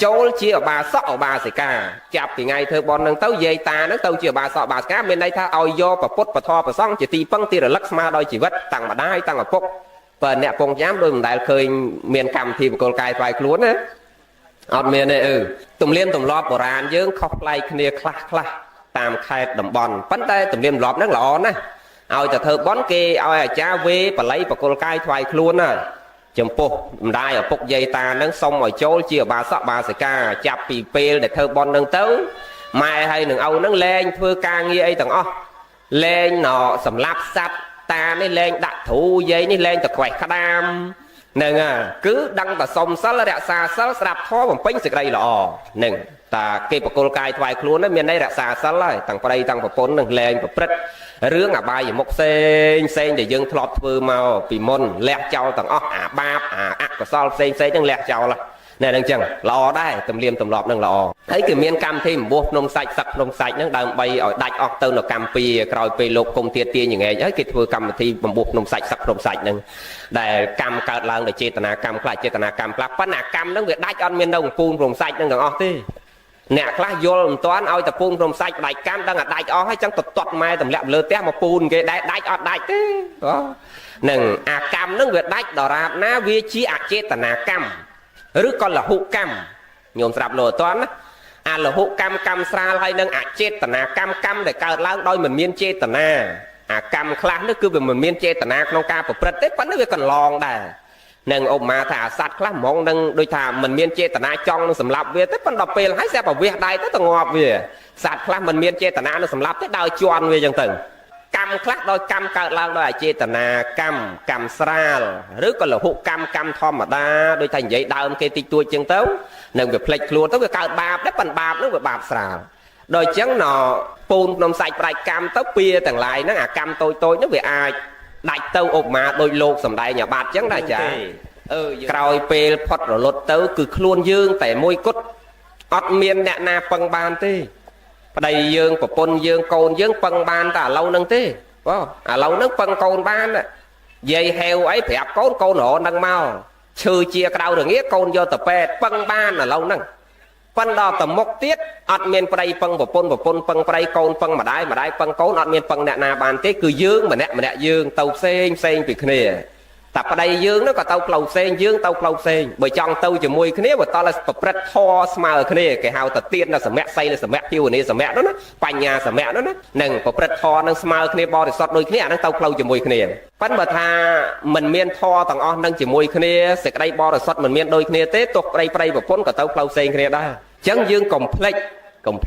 ចូលជាឧបាសកឧបាសិកាចាប់ពីថ្ងៃធ្វើបុណ្យនឹងទៅយាយតានឹងទៅជាឧបាសកឧបាសិកាមានន័យថាឲ្យយកពពុទ្ធពធប្រសង់ជាទីពឹងទីរលឹកស្មើដោយជីវិតតាំងម្ដាយតាំងឪពុកបើអ្នកពងចាំដោយមិនដែលឃើញមានកម្មវិធីបកុលកាយថ្វាយខ្លួនណាអត់មានទេអឺទំនៀមទម្លាប់បុរាណយើងខុសប្លែកគ្នាខ្លះខ្លះតាមខេត្តតំបន់ប៉ុន្តែទំនៀមទម្លាប់ហ្នឹងល្អណាស់ឲ្យតែធ្វើបុណ្យគេឲ្យអាចារ្យវេបល័យបកុលកាយថ្វាយខ្លួនណាចំពោះម្ដាយឪពុកយាយតានឹងសុំឲ្យចូលជាឧបាសកបាសិកាចាប់ពីពេលដែលធ្វើបុណ្យនឹងទៅម៉ែហើយនឹងឪនឹងលែងធ្វើការងារអីទាំងអស់លែងណសម្លាប់សត្វតានេះលែងដាក់ទ្រូយាយនេះលែងទៅខ្វេះក្តាមហ្នឹងគឺដឹងតែសុំសិលរក្សាសិលស្ដាប់ធម៌បំពេញសេចក្តីល្អហ្នឹងតាគេបកុលកាយថ្វាយខ្លួនហ្នឹងមានន័យរក្សាសិលហើយតាំងប្តីតាំងប្រពន្ធនឹងលែងប្រព្រឹត្តរឿងអបាយមុខផ្សេងផ្សេងដែលយើងធ្លាប់ធ្វើមកពីមុនលះចោលទាំងអស់អាបាបអាអកុសលផ្សេងផ្សេងហ្នឹងលះចោលណែហ្នឹងចឹងល្អដែរទំនៀមទម្លាប់ហ្នឹងល្អហើយគឺមានកម្មវិធីបំពោះភ្នំសាច់សឹកភ្នំសាច់ហ្នឹងដើម្បីឲ្យដាច់អស់ទៅនៅកម្ពុជាក្រោយពេលលោកគុំទាទាញងែកហើយគេធ្វើកម្មវិធីបំពោះភ្នំសាច់សឹកភ្នំសាច់ហ្នឹងដែលកម្មកើតឡើងដោយចេតនាកម្មខ្លះចេតនាកម្មខ្លះប៉ុន្តែកម្មហ្នឹងវាដាច់អត់មាននៅកំពូលភ្នំសាច់ហ្នឹងទាំងអស់ទេអ្នកខ្លះយល់មិនទាន់ឲ្យតពូនភ្នំសាច់ដាច់កម្មដឹងអាដាច់អស់ហើយចឹងទៅទាត់ម៉ែទម្លាក់លើផ្ទះមកពូនគេដែរដាច់អត់ដាច់ទេនឹងអាកម្មហ្នឹងវាដាច់ដរាបណាវាជាអចេតនាកម្មឬក៏លហុកម្មញោមស្រាប់លោកអត់ទាន់ណាអាលហុកម្មកម្មស្រាលហើយនឹងអចេតនាកម្មកម្មដែលកើតឡើងដោយមិនមានចេតនាអាកម្មខ្លះនេះគឺវាមិនមានចេតនាក្នុងការប្រព្រឹត្តទេប៉ុន្តែវាកន្លងដែរនឹងឧបមាថាអាសត្វខ្លះហ្មងនឹងដូចថាមិនមានចេតនាចង់នឹងសម្លាប់វាទេប៉ុន្តែដល់ពេលហើយស្រាប់តែវះដៃទៅទៅងាប់វាសត្វខ្លះមិនមានចេតនានឹងសម្លាប់ទេដើរជន់វាចឹងទៅកម្មខ្លះដោយកម្មកើតឡើងដោយអចេតនាកម្មកម្មស្រាលឬក៏លហុកម្មកម្មធម្មតាដូចថានិយាយដើមគេតិចតួចចឹងទៅនឹងវាផ្លិចខ្លួនទៅវាកើតបាបដែរប៉ុន្តែបាបនឹងវាបាបស្រាលដល់ចឹងណពូនក្នុងសាច់ប្រាច់កម្មទៅពៀទាំងឡាយហ្នឹងអាកម្មតូចតូចហ្នឹងវាអាចដាច់ទៅឧបមាដោយលោកសំដែងអាបាត់ចឹងដែរចាក្រោយពេលផុតរលត់ទៅគឺខ្លួនយើងតែមួយគត់អត់មានអ្នកណាពឹងបានទេប្តីយើងប្រពន្ធយើងកូនយើងពឹងបានតែឥឡូវហ្នឹងទេបងឥឡូវហ្នឹងពឹងកូនបានយាយហេវអីប្រាប់កូនកូនរនឹងមកឈឺជាក្តៅរងាកូនយកទៅពេទ្យពឹងបានឥឡូវហ្នឹងប៉ុន្តែដល់ទៅមុខទៀតអត់មានប្តីពឹងប្រពន្ធប្រពន្ធពឹងប្តីកូនពឹងម្ដាយម្ដាយពឹងកូនអត់មានពឹងអ្នកណាបានទេគឺយើងម្នាក់ម្នាក់យើងទៅផ្សេងផ្សេងពីគ្នាតែប្តីយើងនោះក៏ទៅផ្លូវផ្សេងយើងទៅផ្លូវផ្សេងបើចង់ទៅជាមួយគ្នាបើតើប្រព្រឹត្តធម៌ស្មើគ្នាគេហៅថាទានសមៈសីលសមៈភាវនាសមៈនោះណាបញ្ញាសមៈនោះណានឹងប្រព្រឹត្តធម៌នឹងស្មើគ្នាបរិសុទ្ធដូចគ្នាអានឹងទៅផ្លូវជាមួយគ្នាប៉ុន្តែបើថាមិនមានធម៌ទាំងអស់នឹងជាមួយគ្នាសេចក្តីបរិសុទ្ធមិនមានដូចគ្នាទេទោះប្តីប្តីប្រពន្ធក៏ទៅផ្លូវផ្សេងគ្នាដែរអញ្ចឹងយើងកុំភ្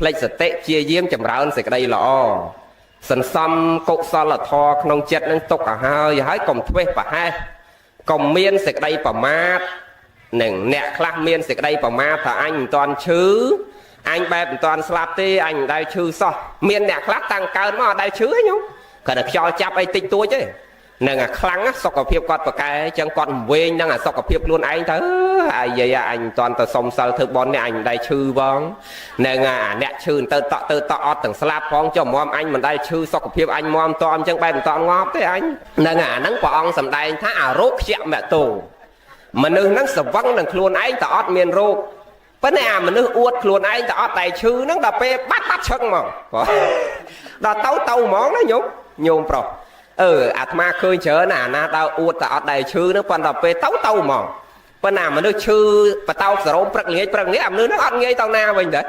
លេចសតិព្យាយាមចម្រើនសេចក្តីល្អសន្សំកុសលធម៌ក្នុងចិត្តនឹងទុកឲ្យហើយហើយកុំធ្វេសប្រហែសកុំមានសេចក្តីប្រមាទនឹងអ្នកខ្លះមានសេចក្តីប្រមាទថាអញមិនទាន់ឈឺអញបែបមិនទាន់ស្លាប់ទេអញមិនដែលឈឺសោះមានអ្នកខ្លះតាំងកើតមកអត់ដែលឈឺទេញោមគាត់តែខ្យល់ចាប់អីតិចតួចទេនឹងអាខ្លាំងសុខភាពគាត់ប្រកែអញ្ចឹងគាត់វែងនឹងអាសុខភាពខ្លួនឯងទៅអាយាយអញមិនទាន់ទៅសុំសិលធ្វើបន់នេះអញមិនដែលឈឺបងនឹងអាអ្នកឈឺទៅតក់ទៅតក់អត់ទាំងស្លាប់ផងចុះមុំអញមិនដែលឈឺសុខភាពអញមុំតអញ្ចឹងបែបមិនតងាប់ទេអញនឹងអាហ្នឹងព្រះអង្គសម្ដែងថាអារោគខ្យមតោមនុស្សហ្នឹងស្វឹងនឹងខ្លួនឯងតែអត់មានរោគប៉ុន្តែអាមនុស្សអួតខ្លួនឯងតែអត់តែឈឺហ្នឹងដល់ពេលបាត់បាត់ឈឹងហ្មងដល់ទៅទៅហ្មងណាញោមញោមប្រុសអាត្មាឃើញច្រើនណាអាណាដើរអួតតែអត់ដែលឈឺហ្នឹងប៉ុន្តែពេលទៅទៅហ្មងប៉ុន្តែមនុស្សឈឺបតោកសរោមព្រឹកល្ងាចព្រឹកល្ងាចអាមនុស្សហ្នឹងអត់ងាយទៅណាវិញដែរ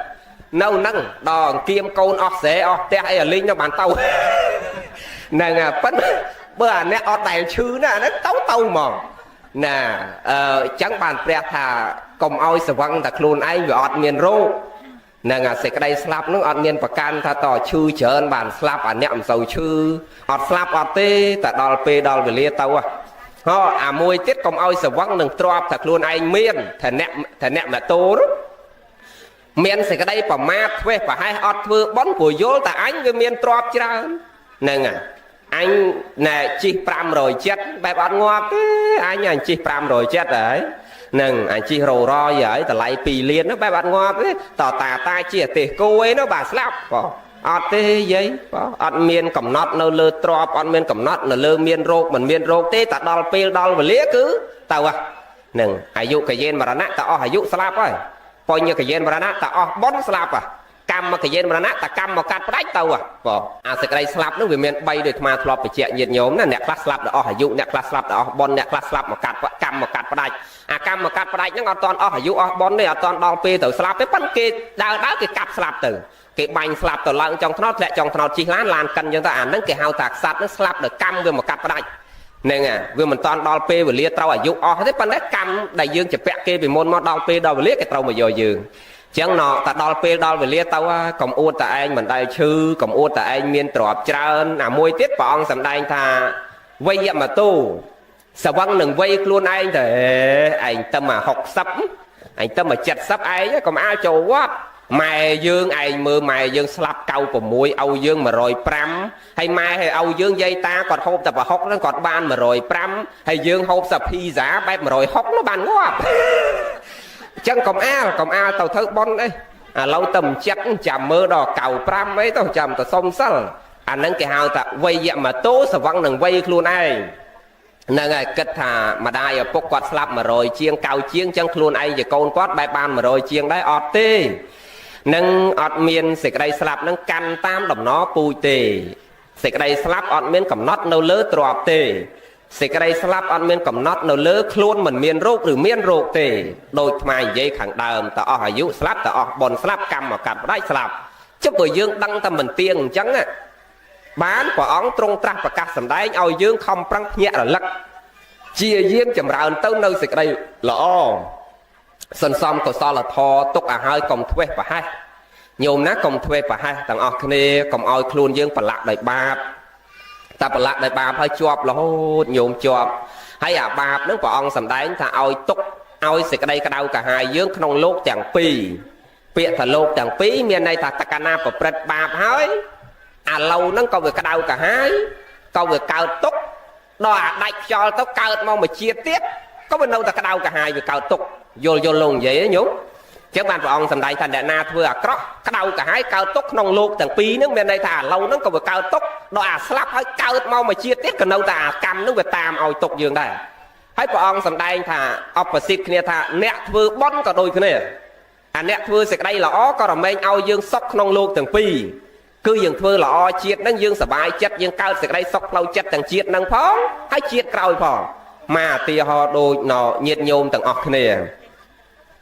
នៅហ្នឹងដល់អង្គៀមកូនអស់ស្រែអស់ផ្ទះអីអាលីងទៅបានទៅហ្នឹងប៉ុន្តែបើអាអ្នកអត់ដែលឈឺណាអាហ្នឹងទៅទៅហ្មង ណាអឺចឹងបានព្រះថាកុំឲ្យស្វឹងតែខ្លួនឯងវាអត់មានរោគហ្នឹងអាសេចក្តីស្លាប់ហ្នឹងអត់មានប្រកាន់ថាតឈឺច្រើនបានស្លាប់អាអ្នកមិនសូវឈឺអត់ស្លាប់អត់ទេតែដល់ពេលដល់វេលាទៅហ៎អាមួយទៀតកុំឲ្យស្វឹងនឹងទ្របថាខ្លួនឯងមានថាអ្នកថាអ្នកម៉ូតូនោះមានសេចក្តីប្រមាទធ្វេសប្រហែសអត់ធ្វើបុណ្យព្រោះយល់តែអញវាមានទ្របច្រើនហ្នឹងហើយអញណែជិះ570បែបអត់ងាប់ទេអញអញជិះ570ហើយនឹងអញជិះរោរយហើយតម្លៃ2លាននោះបែបអត់ងាប់ទេតតាតាជិះអទេសគោឯនោះបាទស្លាប់បងអត់ទេយាយបងអត់មានកំណត់នៅលើទ្របអត់មានកំណត់នៅលើមានរោគមិនមានរោគទេតែដល់ពេលដល់វេលាគឺទៅហ្នឹងអាយុកយេនមរណៈតអស់អាយុស្លាប់ហើយបញ្ញកយេនមរណៈតអស់បុណ្យស្លាប់ហ่ะកម្មកយេនមរណៈតកម្មមកកាត់ផ្ដាច់ទៅបងអាសេចក្តីស្លាប់នោះវាមាន3ដូចអាត្មាធ្លាប់បញ្ជាក់ញាតិញោមណាអ្នកខ្លះស្លាប់ដល់អស់អាយុអ្នកខ្លះស្លាប់ដល់អស់បុណ្យអ្នកខ្លះស្លាប់មកកាត់កម្មមកកាត់ផ្ដាច់អាកម្មមកកាត់ផ្ដាច់ហ្នឹងអត់តាន់អស់អាយុអស់បុណ្យទេអត់តាន់ដល់ពេលទៅស្លាប់ទេប៉ុន្តែគេដើរដើរគេកាប់ស្លាប់ទៅគេបាញ់ស្លាប់ទៅឡើងចុងថ្នោតធ្លាក់ចុងថ្នោតជិះឡានឡានកិនអញ្ចឹងទៅអាហ្នឹងគេហៅថាសត្វហ្នឹងស្លាប់ដោយកម្មវាមកកាត់ផ្ដាច់ហ្នឹងហើយវាមិនតាន់ដល់ពេលវេលាត្រូវអាយុអស់ទេប៉ុន្តែកម្មដែលយើងជពាក់គេពីមុនមកដល់ពេលដល់វេលាគេត្រូវមកយកយើងចឹងណតែដល់ពេលដល់វេលាទៅកុំអួតតែឯងមិនដែលឈឺកុំអួតតែឯងមានទ្រព្យច្រើនអាមួយទៀតព្រះអង្គសម្ដែងថាវយមតោស្វឹងនឹងវ័យខ្លួនឯងទៅឯងទៅមក60ឯងទៅមក70ឯងកុំអាលចូលវត្តម៉ែយើងឯងមើលម៉ែយើងស្លាប់96ឲ្យយើង105ហើយម៉ែឲ្យឲ្យយើងយាយតាគាត់ហូបតែប្រហុកហ្នឹងគាត់បាន105ហើយយើងហូបសាភីហ្សាបែប160នោះបានងាប់អញ្ចឹងកុំអាលកុំអាលទៅធ្វើប៉ុនអីឥឡូវទៅមិនចិត្តចាំមើលដល់95អីទៅចាំទៅសុំសិលអាហ្នឹងគេហៅថាវយមតោស្វឹងនឹងវ័យខ្លួនឯងហ្នឹងហើយគិតថាម្ដាយឪពុកគាត់ស្លាប់100ជាង9ជាងអញ្ចឹងខ្លួនឯងជាកូនគាត់បែបបាន100ជាងដែរអត់ទេនឹងអត់មានសេចក្តីស្លាប់នឹងកាន់តាមដំណពូជទេសេចក្តីស្លាប់អត់មានកំណត់នៅលើទ្រព្យទេសេចក្តីស្លាប់អត់មានកំណត់នៅលើខ្លួនមិនមានរោគឬមានរោគទេដោយថ្មនិយាយខាងដើមតអស់អាយុស្លាប់តអស់បុណ្យស្លាប់កម្មមកកាត់ផ្ដាច់ស្លាប់ចុះបើយើងដឹងតែមិនទៀងអញ្ចឹងបានព្រះអង្គទ្រង់ត្រាស់ប្រកាសសម្ដែងឲ្យយើងខំប្រឹងភ្ញាក់រលឹកជាយាមចម្រើនទៅនៅសេចក្តីល្អសន្សំកុសលធម៌ទុកឲ្យហើយកុំធ្វេសប្រហែសញោមណាកុំធ្វេសប្រហែសទាំងអស់គ្នាកុំឲ្យខ្លួនយើងប្រឡាក់ដោយបាបតែប្រឡាក់ដោយបាបហើយជាប់រហូតញោមជាប់ហើយអាបាបហ្នឹងព្រះអង្គសម្ដែងថាឲ្យទុកឲ្យសេចក្តីក្តៅកាហាយយើងក្នុងលោកទាំងពីរពាក្យថាលោកទាំងពីរមានន័យថាតកណាប្រព្រឹត្តបាបហើយអាឡូវហ្នឹងក៏វាក្តៅកាហាយក៏វាកើតទុកដល់អាដាច់ខ្យល់ទៅកើតមកមួយជាតិទៀតក៏វានៅតែក្តៅកាហាយវាកើតទុកយល់យល់លោកនិយាយញោមចឹងបានព្រះអង្គសម្ដែងថាអ្នកណាធ្វើអាក្រក់ក្តៅកាហាយកើតទុកក្នុងលោកទាំងពីរហ្នឹងមានន័យថាអាឡូវហ្នឹងក៏វាកើតទុកដល់អាស្លាប់ហើយកើតមកមួយជាតិទៀតក៏នៅតែអាកម្មហ្នឹងវាតាមឲ្យទុកយើងដែរហើយព្រះអង្គសម្ដែងថាអបសិទ្ធគ្នាថាអ្នកធ្វើបុណ្យក៏ដូចគ្នាអាអ្នកធ្វើសេចក្តីល្អក៏រមែងឲ្យយើងសុខក្នុងលោកទាំងពីរគឺយើងធ្វើល្អជាតិហ្នឹងយើងសប្បាយចិត្តយើងកើតសេចក្តីសុខផ្លូវចិត្តទាំងជាតិហ្នឹងផងហើយជាតិក្រោយផងមកឧទាហរណ៍ដូចណញាតញោមទាំងអស់គ្នា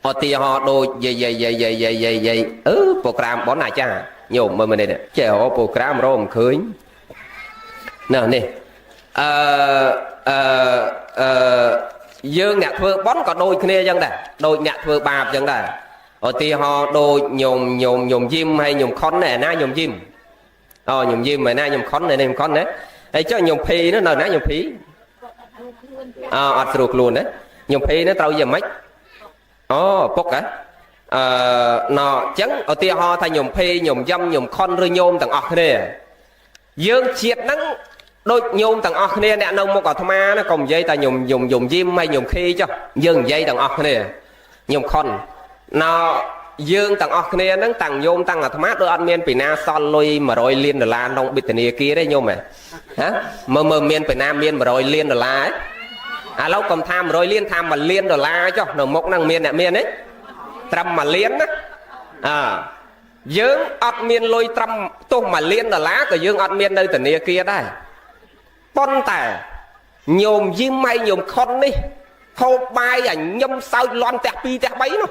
ឧទាហរណ៍ដូចយាយយាយយាយយាយយាយយាយយាយអឺប្រូក្រាមប៉ុនអាចារ្យញោមមើលមើលនេះចេះអូប្រូក្រាមរកមិនឃើញណ៎នេះអឺអឺអឺយើងអ្នកធ្វើប៉ុនក៏ដូចគ្នាអញ្ចឹងដែរដូចអ្នកធ្វើបាបអញ្ចឹងដែរឧទាហរណ៍ដូចញោមញោមញោមយឹមហើយញោមខុនណាណាញោមយឹមអូញោមយឹមហើយណាញោមខុននេះញោមខុនណាហើយចុះញោមភីនោះនៅណាញោមភីអអត់ស្រួលខ្លួនណាញោមភីនោះត្រូវយ៉ាងម៉េចអូពុកហ៎អឺណអញ្ចឹងឧទាហរណ៍ថាញោមភីញោមយឹមញោមខុនឬញោមទាំងអស់គ្នាយើងជាតិហ្នឹងដូចញោមទាំងអស់គ្នាអ្នកនៅមុខអាត្មាណាកុំនិយាយតែញោមញោមញោមយឹមហើយញោមខីចុះយើងនិយាយទាំងអស់គ្នាញោមខុនណយើងទាំងអស់គ្នាហ្នឹងតាំងញោមតាំងអាត្មាដូចអត់មានពីណាសល់លុយ100លានដុល្លារក្នុងបិទនាគារទេញោមហ៎ហ៎មើលមើលមានពីណាមាន100លានដុល្លារឥឡូវកុំថា100លានថា1លានដុល្លារចុះនៅមុខហ្នឹងមានអ្នកមានទេត្រឹម1លានណាអើយើងអត់មានលុយត្រឹមទោះ1លានដុល្លារក៏យើងអត់មាននៅធនាគារដែរប៉ុន្តែញោមយឹមម៉ៃញោមខុននេះហូបបាយអាញឹមសើចលន់ផ្ទះ2ផ្ទះ3នោះ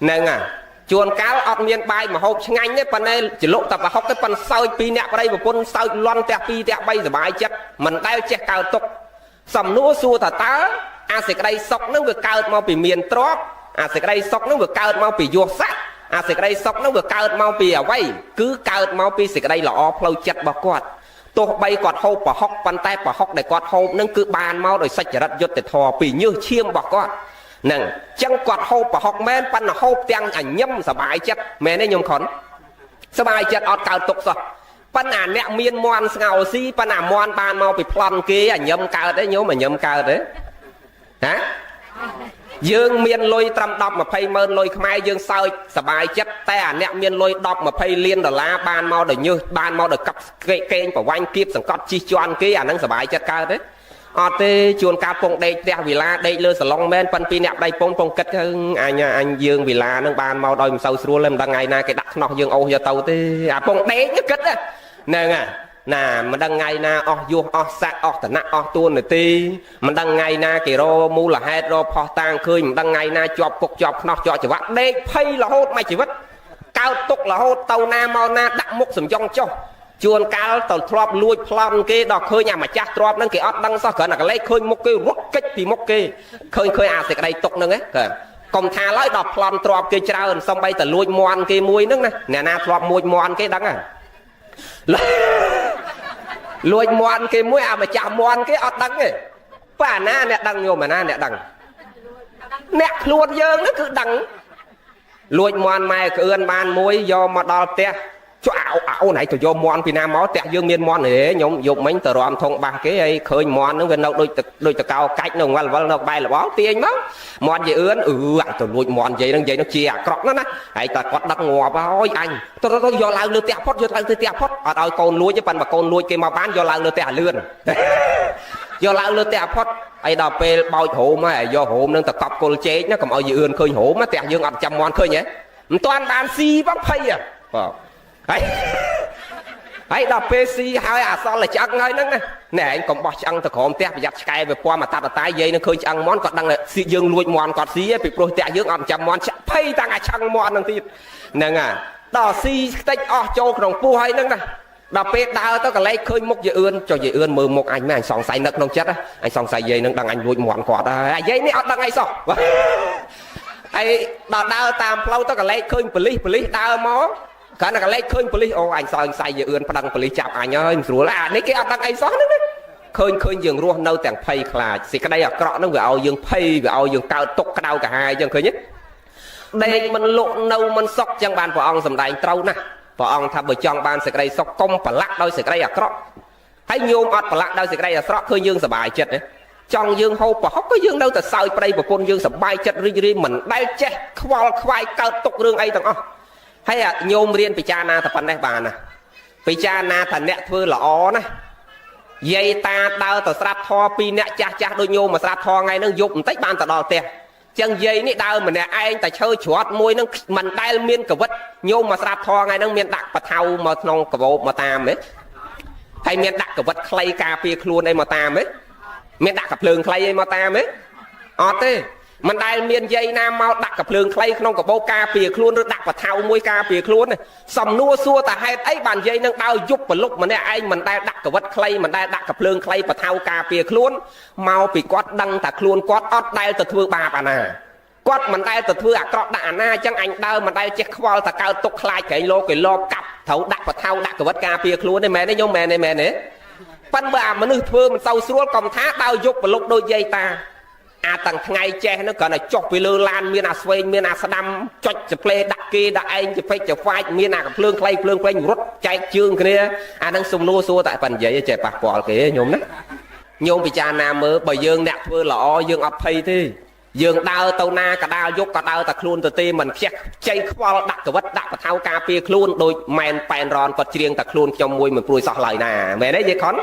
ហ្នឹងហើយជួនកាលអត់មានបាយមកហូបឆ្ងាញ់ទេប៉ុន្តែចលុកតែប្រហុកទេប៉ុន្តែសើចពីរអ្នកប្តីប្រពន្ធសើចលន់ផ្ទះ2ផ្ទះ3សบายចិត្តមិនដែលចេះកើតទុកសំណួរសួរថាតើ អាសេចក្តីសុខនឹងវាកើតមកពីមានទ្រព្យអាសេចក្តីសុខនឹងវាកើតមកពីយសស័ក្តិអាសេចក្តីសុខនឹងវាកើតមកពីអ្វីគឺកើតមកពីសេចក្តីល្អផ្លូវចិត្តរបស់គាត់ទោះបីគាត់ហូបប្រហុកប៉ុន្តែប្រហុកដែលគាត់ហូបនឹងគឺបានមកដោយសច្ចរិតយុត្តិធម៌ពីញើសឈាមរបស់គាត់ហ្នឹងចឹងគាត់ហូបប្រហុកមែនប៉ុន្តែហូបទាំងអញឹមសบายចិត្តមែនទេញោមខុនសบายចិត្តអត់កើតទុកសោះប៉ុន្តែអ្នកមានមន់ស្ងោស៊ីប៉ុន្តែមន់បានមកពីប្លន់គេអញឹមកើតទេញោមអញឹមកើតទេហ៎យើងមានលុយត្រឹម10 20ម៉ឺនលុយខ្មែរយើងសើចសบายចិត្តតែអាអ្នកមានលុយ10 20លានដុល្លារបានមកដោយញើសបានមកដោយកັບកេងប្រវាញ់គៀបសង្កត់ជិះជាន់គេអាហ្នឹងសบายចិត្តកើតទេអត់ទេជួនកាលពងដេកផ្ទះវិឡាដេកលើសាឡុងមែនប៉ុនពីអ្នកដៃពងពងគិតទៅអញអញយើងវិឡានឹងបានមកដោយមិនសូវស្រួលទេមិនដឹងថ្ងៃណាគេដាក់ខ្នោះយើងអូសយកទៅទេអាពងដេកគិតហ្នឹងណាមិនដឹងថ្ងៃណាអស់យោះអស់ស័កអស់ឋានៈអស់ទួនាទីមិនដឹងថ្ងៃណាគេរមូលហេតុរផោះតាងឃើញមិនដឹងថ្ងៃណាជាប់គុកជាប់ខ្នោះជាប់ច្បាក់ដេកភ័យរហូតមួយជីវិតកើតទុករហូតទៅណាមកណាដាក់មុខសំយ៉ងចុះជួនកាលទៅធ្លាប់លួចប្លន់គេដល់ឃើញអាម្ចាស់ទ្រព្យហ្នឹងគេអត់ដឹងសោះគ្រាន់តែកលេសឃើញមុខគេរត់គេចពីមុខគេឃើញឃើញអាសេចក្តីទុកហ្នឹងហ៎កុំថាឡើយដល់ប្លន់ទ្រព្យគេច្រើនសំបីតែលួចមន់គេមួយហ្នឹងណាអ្នកណាធ្លាប់មួចមន់គេដឹងហ៎លួចមន់គេមួយអាម្ចាស់មន់គេអត់ដឹងទេប៉ាណាអ្នកដឹងញោមអាណាអ្នកដឹងអ្នកខ្លួនយើងហ្នឹងគឺដឹងលួចមន់ម៉ែក្អឿនបានមួយយកមកដល់ផ្ទះចុះអូនឯងទៅយកមន់ពីណាមកផ្ទះយើងមានមន់ទេខ្ញុំយកមិញទៅរំធុងបាសគេហើយឃើញមន់ហ្នឹងវានៅដូចដូចតកោកាច់នៅវល់វល់នៅក្បែរលបងទាញមកមន់យាយអឿនអឺអញទៅលួចមន់យាយហ្នឹងយាយហ្នឹងជាអាក្រក់ណាស់ណាហើយតែគាត់ដឹកងាប់ហើយអញទៅទៅយកឡើងលើផ្ទះផុតយកឡើងទៅផ្ទះផុតអត់ឲ្យកូនលួចទេប៉ុន្តែកូនលួចគេមកបានយកឡើងលើផ្ទះលឿនយកឡើងលើផ្ទះផុតហើយដល់ពេលបោចរោមហើយយករោមនឹងទៅកប់គល់ចេកណាកុំឲ្យយាយអឿនឃើញរោមផ្ទះយើងអត់ចាំមន់ឃើញទេមិនតាន់បានស៊ីផងភ័យបាទហើយហើយដល់ពេលស៊ីហើយអាសល់តែឆ្អឹងហើយហ្នឹងណាណែឯងកុំបោះឆ្អឹងទៅក្រោមផ្ទះប្រយ័ត្នឆ្កែវាពំអាតាត់តាយាយនឹងឃើញឆ្អឹងមន់គាត់ដឹងស៊ីយើងលួចមន់គាត់ស៊ីពីព្រោះផ្ទះយើងអត់ចាំមន់ចាក់ភ័យតាំងអាឆ្អឹងមន់ហ្នឹងទៀតហ្នឹងហ่ะដល់ស៊ីខ្ទេចអស់ចូលក្នុងពោះហើយហ្នឹងណាដល់ពេលដើរទៅកលែកឃើញមុខយាយអឿនចុះយាយអឿនមើលមុខអញមែនអញសង្ស័យនឹកក្នុងចិត្តអញសង្ស័យយាយនឹងដឹងអញលួចមន់គាត់ហើយអាយាយនេះអត់ដឹងអីសោះហើយដល់ដើរតាមផ្លូវទៅកលែកឃើញប៉ូលីសប៉ូលីសដើរមកគ្រាន់តែកលែកឃើញប៉ូលីសអូអញសង្ស័យយាយអឿនប្តឹងប៉ូលីសចាប់អញហើយមិនស្រួលអានេះគេអត់ដឹងអីសោះហ្នឹងណាឃើញឃើញយើងរស់នៅទាំងភ័យខ្លាចសេចក្តីអាក្រក់ហ្នឹងវាឲ្យយើងភ័យវាឲ្យយើងកើតទុកក្តៅក្រហាយអញ្ចឹងឃើញទេដេកមិនលក់នៅមិនសុខចឹងបានព្រះអង្គសម្ដែងត្រូវណាស់ព្រះអង្គថាបើចង់បានសេចក្តីសុខកុំប្រឡាក់ដោយសេចក្តីអាក្រក់ហើយញោមអត់ប្រឡាក់ដោយសេចក្តីអាក្រក់ឃើញយើងសប្បាយចិត្តទេចង់យើងហូបប្រហុកក៏យើងនៅតែសើចប្តីប្រពន្ធយើងសប្បាយចិត្តរីករាយមិនដែលចេះខ្វល់ខ្វាយកើតទុករឿងអីទាំងអស់ហើយញោមរៀនពិចារណាតែប៉ុណ្ណេះបានណាពិចារណាថាអ្នកធ្វើល្អណាយាយតាដើរទៅស្រាប់ធរពីអ្នកចាស់ចាស់ដូចញោមមកស្រាប់ធរថ្ងៃហ្នឹងយប់បន្តិចបានទៅដល់ផ្ទះចឹងយាយនេះដើរម្នាក់ឯងតែឈើច្រត់មួយហ្នឹងមិនដែលមានកវិតញោមមកស្រាប់ធរថ្ងៃហ្នឹងមានដាក់បថៅមកក្នុងកបោបមកតាមទេហើយមានដាក់កវិតខ្លីការពារខ្លួនអីមកតាមទេមានដាក់កភ្លើងខ្លីអីមកតាមទេអត់ទេមិនដែលមានយាយណាមកដាក់កភ្លើងខ្លីក្នុងកបោការពារខ្លួនឬដាក់បថៅមួយការពារខ្លួនសំណួរសួរតាហេតុអីបានយាយនឹងដើរយប់ប្រលប់ម្នាក់ឯងមិនដែលដាក់កវិតខ្លីមិនដែលដាក់កភ្លើងខ្លីបថៅការពារខ្លួនមកពីគាត់ដឹងថាខ្លួនគាត់អត់ដែលទៅធ្វើបាបអាណាគាត់មិនដែលទៅធ្វើអាក្រក់ដាក់អាណាអញ្ចឹងអញដើរមិនដែលចេះខ្វល់តែកើតទុកខ្លាចក្រែងលោកគេលបកាប់ត្រូវដាក់បថៅដាក់កវិតការពារខ្លួនទេមែនទេញោមមែនទេមែនទេប៉ិនបើអាមនុស្សធ្វើមិនសូវស្រួលកុំថាដើរយប់ប្រលប់ដូចយាយតាអាតាំងថ្ងៃចេះហ្នឹងគ្រាន់តែចុះពីលើឡានមានអាស្វែងមានអាស្ដាំចុចចផ្លេដាក់គេដាក់ឯងចពេចចហ្វាច់មានអាកំភ្លើងខ្លីភ្លើងផ្លេងរត់ចែកជើងគ្នាអាហ្នឹងសំណួរសួរតែប៉ិននិយាយចេះប៉ះពាល់គេញោមណាញោមពិចារណាមើលបើយើងអ្នកធ្វើល្អយើងអត់ភ័យទេយើងដើរទៅណាក៏ដើរយប់ក៏ដើរតែខ្លួនទៅទេមិនខ្ជះខ្ចីខ្វល់ដាក់កវិតដាក់បថៅការពារខ្លួនដូចម៉ែនប៉ែនរនគាត់ច្រៀងតែខ្លួនខ្ញុំមួយមិនព្រួយសោះឡើយណាមែនទេយាយខុន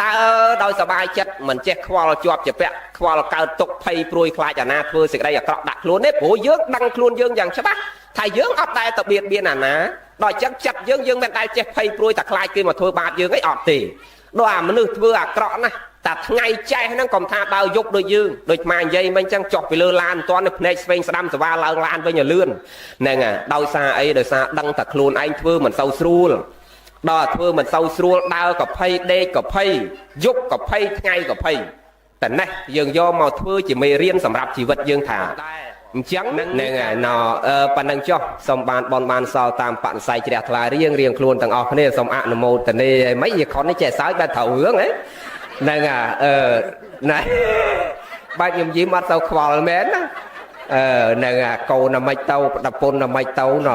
ដើរដោយសบายចិត្តមិនចេះខ្វល់ជាប់ជាពាក់ខ្វល់កើតទុកភ័យព្រួយខ្លាចអាណាធ្វើសេចក្តីអាក្រក់ដាក់ខ្លួនទេព្រោះយើងដឹងខ្លួនយើងយ៉ាងច្បាស់ថាយើងអត់ដែលទៅបៀតបៀនអាណាដល់អញ្ចឹងចិត្តយើងយើងមិនដែលចេះភ័យព្រួយតែខ្លាចគេមកធ្វើបាបយើងអីអត់ទេដល់អាមនុស្សធ្វើអាក្រក់ណាស់តែថ្ងៃចេះហ្នឹងកុំថាដើរយប់ដូចយើងដូចម៉ានិយាយមិញអញ្ចឹងចុះពីលើឡានមិនទាន់ភ្នែកស្វែងស្ដាំសវ៉ាឡើងឡានវិញឲ្យលឿនហ្នឹងហើយដោយសារអីដោយសារដឹងតែខ្លួនឯងធ្វើមិនសូវស្រួលដល់ធ្វើមិនសូវស្រួលដើរក៏ភ័យដេកក៏ភ័យយប់ក៏ភ័យថ្ងៃក៏ភ័យ តនេះយើងយកមកធ្វើជាមេរៀនសម្រាប់ជីវិតយើងថាអញ្ចឹងហ្នឹងហើយណប៉ុណ្ណឹងចុះសូមបានបនបានសល់តាមបនិស័យជ្រះថ្លារៀងរៀងខ្លួនទាំងអស់គ្នាសូមអនុមោទនាហើយមិនយីខុននេះចេះសើចបែបត្រូវរឿងហ៎ហ្នឹងហើយអឺណែបែបខ្ញុំយីមអត់សូវខ្វល់មែនណាអឺហ្នឹងហើយកូនអាម៉េចទៅប្រពន្ធអាម៉េចទៅណ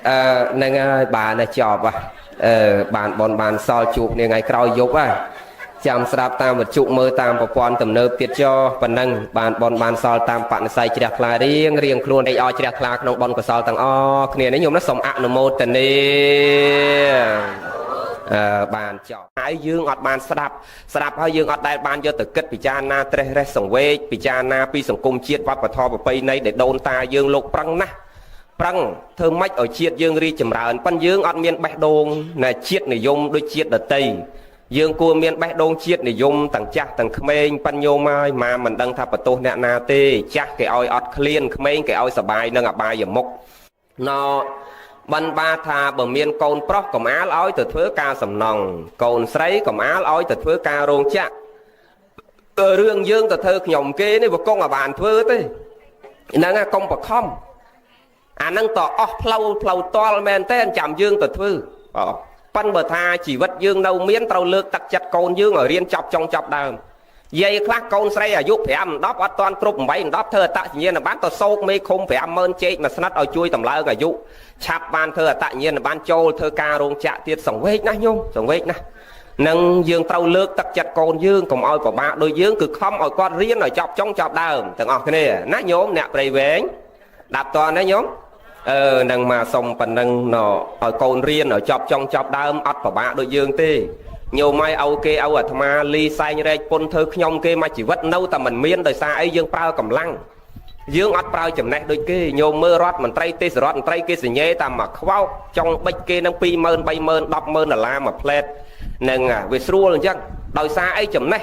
អឺហ្នឹងហើយបានចប់អឺបានបនបានសល់ជួបនាថ្ងៃក្រោយយប់ហ៎ចាំស្ដាប់តាមវិទ្យុមើលតាមប្រព័ន្ធទំនើបទៀតចោប៉ុណ្ណឹងបានបនបានសល់តាមបនិស័យជ្រះថ្លារៀងរៀងខ្លួនឯងឲ្យជ្រះថ្លាក្នុងបនកុសលទាំងអស់គ្នានេះញោមណាសូមអនុមោទនាអឺបានចប់ហើយយើងអត់បានស្ដាប់ស្ដាប់ហើយយើងអត់ដែលបានយកទៅគិតពិចារណាត្រេះរេះសង្វេគពិចារណាពីសង្គមជាតិវប្បធម៌ប្រពៃណីដែលដូនតាយើងលោកប្រឹងណាស់ប្រឹងធ្វើម៉េចឲ្យជាតិយើងរីកចម្រើនប៉ិនយើងអត់មានបេះដូងណាជាតិនិយមដូចជាតិដតីយើងគួរមានបេះដូងជាតិនិយមទាំងចាស់ទាំងក្មេងប៉ិនញោមហើយម៉ាមិនដឹងថាបន្ទោសអ្នកណាទេចាស់គេឲ្យអត់ឃ្លានក្មេងគេឲ្យសបាយនឹងអបាយមុខណបានបាថាបើមានកូនប្រុសកំអាលឲ្យទៅធ្វើការសំណង់កូនស្រីកំអាលឲ្យទៅធ្វើការរោងចក្ររឿងយើងទៅធ្វើខ្ញុំគេនេះវាគង់ឲ្យបានធ្វើទេហ្នឹងកុំបខំអាហ្នឹងតអស់ផ្លូវផ្លូវតល់មែនទេចាំយើងទៅធ្វើប៉ិនបើថាជីវិតយើងនៅមានត្រូវលើកទឹកចិត្តកូនយើងឲ្យរៀនចប់ចុងចប់ដើមយាយខ្លះកូនស្រីអាយុ5 10អត់តាន់គ្រប់8 10ធ្វើអត្តសញ្ញាណប័ណ្ណទៅសោកមេឃុំ50000ជែកមួយស្និតឲ្យជួយតម្លើងអាយុឆាប់បានធ្វើអត្តសញ្ញាណប័ណ្ណចូលធ្វើការរោងចក្រទៀតសង្វេគណាស់ញោមសង្វេគណាស់នឹងយើងត្រូវលើកទឹកចិត្តកូនយើងកុំឲ្យពិបាកដូចយើងគឺខំឲ្យគាត់រៀនឲ្យចប់ចុងចប់ដើមទាំងអស់គ្នាណាញោមអ្នកព្រៃវែងដាប់តណាញោមអឺនឹងមកសុំប៉ុណ្ណឹងណឲ្យកូនរៀនឲ្យចប់ចុងចប់ដើមអត់ពិបាកដូចយើងទេញោមឲ្យឪគេឪអាត្មាលីសែងរែកពុនធ្វើខ្ញុំគេមកជីវិតនៅតែមិនមានដោយសារអីយើងប្រើកម្លាំងយើងអត់ប្រើចំណេះដូចគេញោមមើលរដ្ឋមន្ត្រីទេសរដ្ឋមន្ត្រីគេសញ្ញេតាមមកខ្វោកចុងបិចគេនឹង20000 30000 100,000ដុល្លារមួយផ្លែតនឹងវាស្រួលអញ្ចឹងដោយសារអីចំណេះ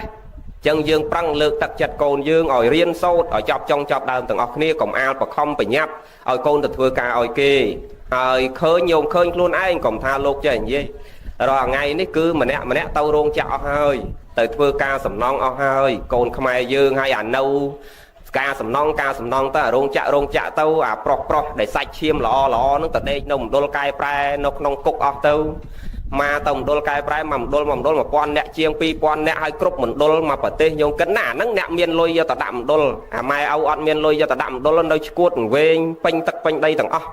ចឹងយើងប្រឹងលើកទឹកចិត្តកូនយើងឲ្យរៀនសូត្រឲ្យចប់ចុងចប់ដើមទាំងអស់គ្នាកុំអាលបខំបញ្ញាប់ឲ្យកូនទៅធ្វើការឲ្យគេហើយឃើញញោមឃើញខ្លួនឯងកុំថាលោកចេះនិយាយរាល់ថ្ងៃនេះគឺម្នាក់ម្នាក់ទៅរោងចក្រអស់ហើយទៅធ្វើការសំណង់អស់ហើយកូនខ្មែរយើងហើយអានៅការសំណង់ការសំណង់ទៅអារោងចក្ររោងចក្រទៅអាប្រុសប្រុសដែលសាច់ឈាមល្អល្អនឹងទៅដេកនៅមណ្ឌលកែប្រែនៅក្នុងគុកអស់ទៅមកទៅមណ្ឌលកែប្រែមកមណ្ឌលមកមណ្ឌល1000អ្នកជាង2000អ្នកហើយគ្រប់មណ្ឌលមកប្រទេសញោមគិតណាអាហ្នឹងអ្នកមានលុយយកទៅដាក់មណ្ឌលអាម៉ែឪអត់មានលុយយកទៅដាក់មណ្ឌលនៅឈួតវែងពេញទឹកពេញដីទាំងអស់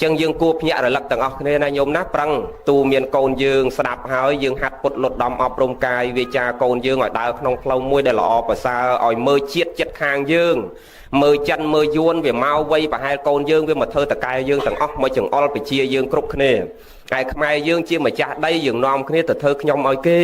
ចឹងយើងគួរភ្ញាក់រលឹកទាំងអស់គ្នាណាញោមណាប្រឹងទូមានកូនយើងស្ដាប់ហើយយើងហាត់ពុតលត់ដំអប់រំកាយវាចាកូនយើងឲ្យដើរក្នុងផ្លូវមួយដែលល្អប្រសើរឲ្យមើលជាតិចិត្តខាងយើងមើលចិនមើលយួនវាមកវ័យប្រហែលកូនយើងវាមកធ្វើតកែយើងទាំងអស់មកចង្អុលពជាយើងគ្រប់គ្នាហើយខ្មែរយើងជាម្ចាស់ដីយើងនាំគ្នាទៅធ្វើខ្ញុំឲ្យគេ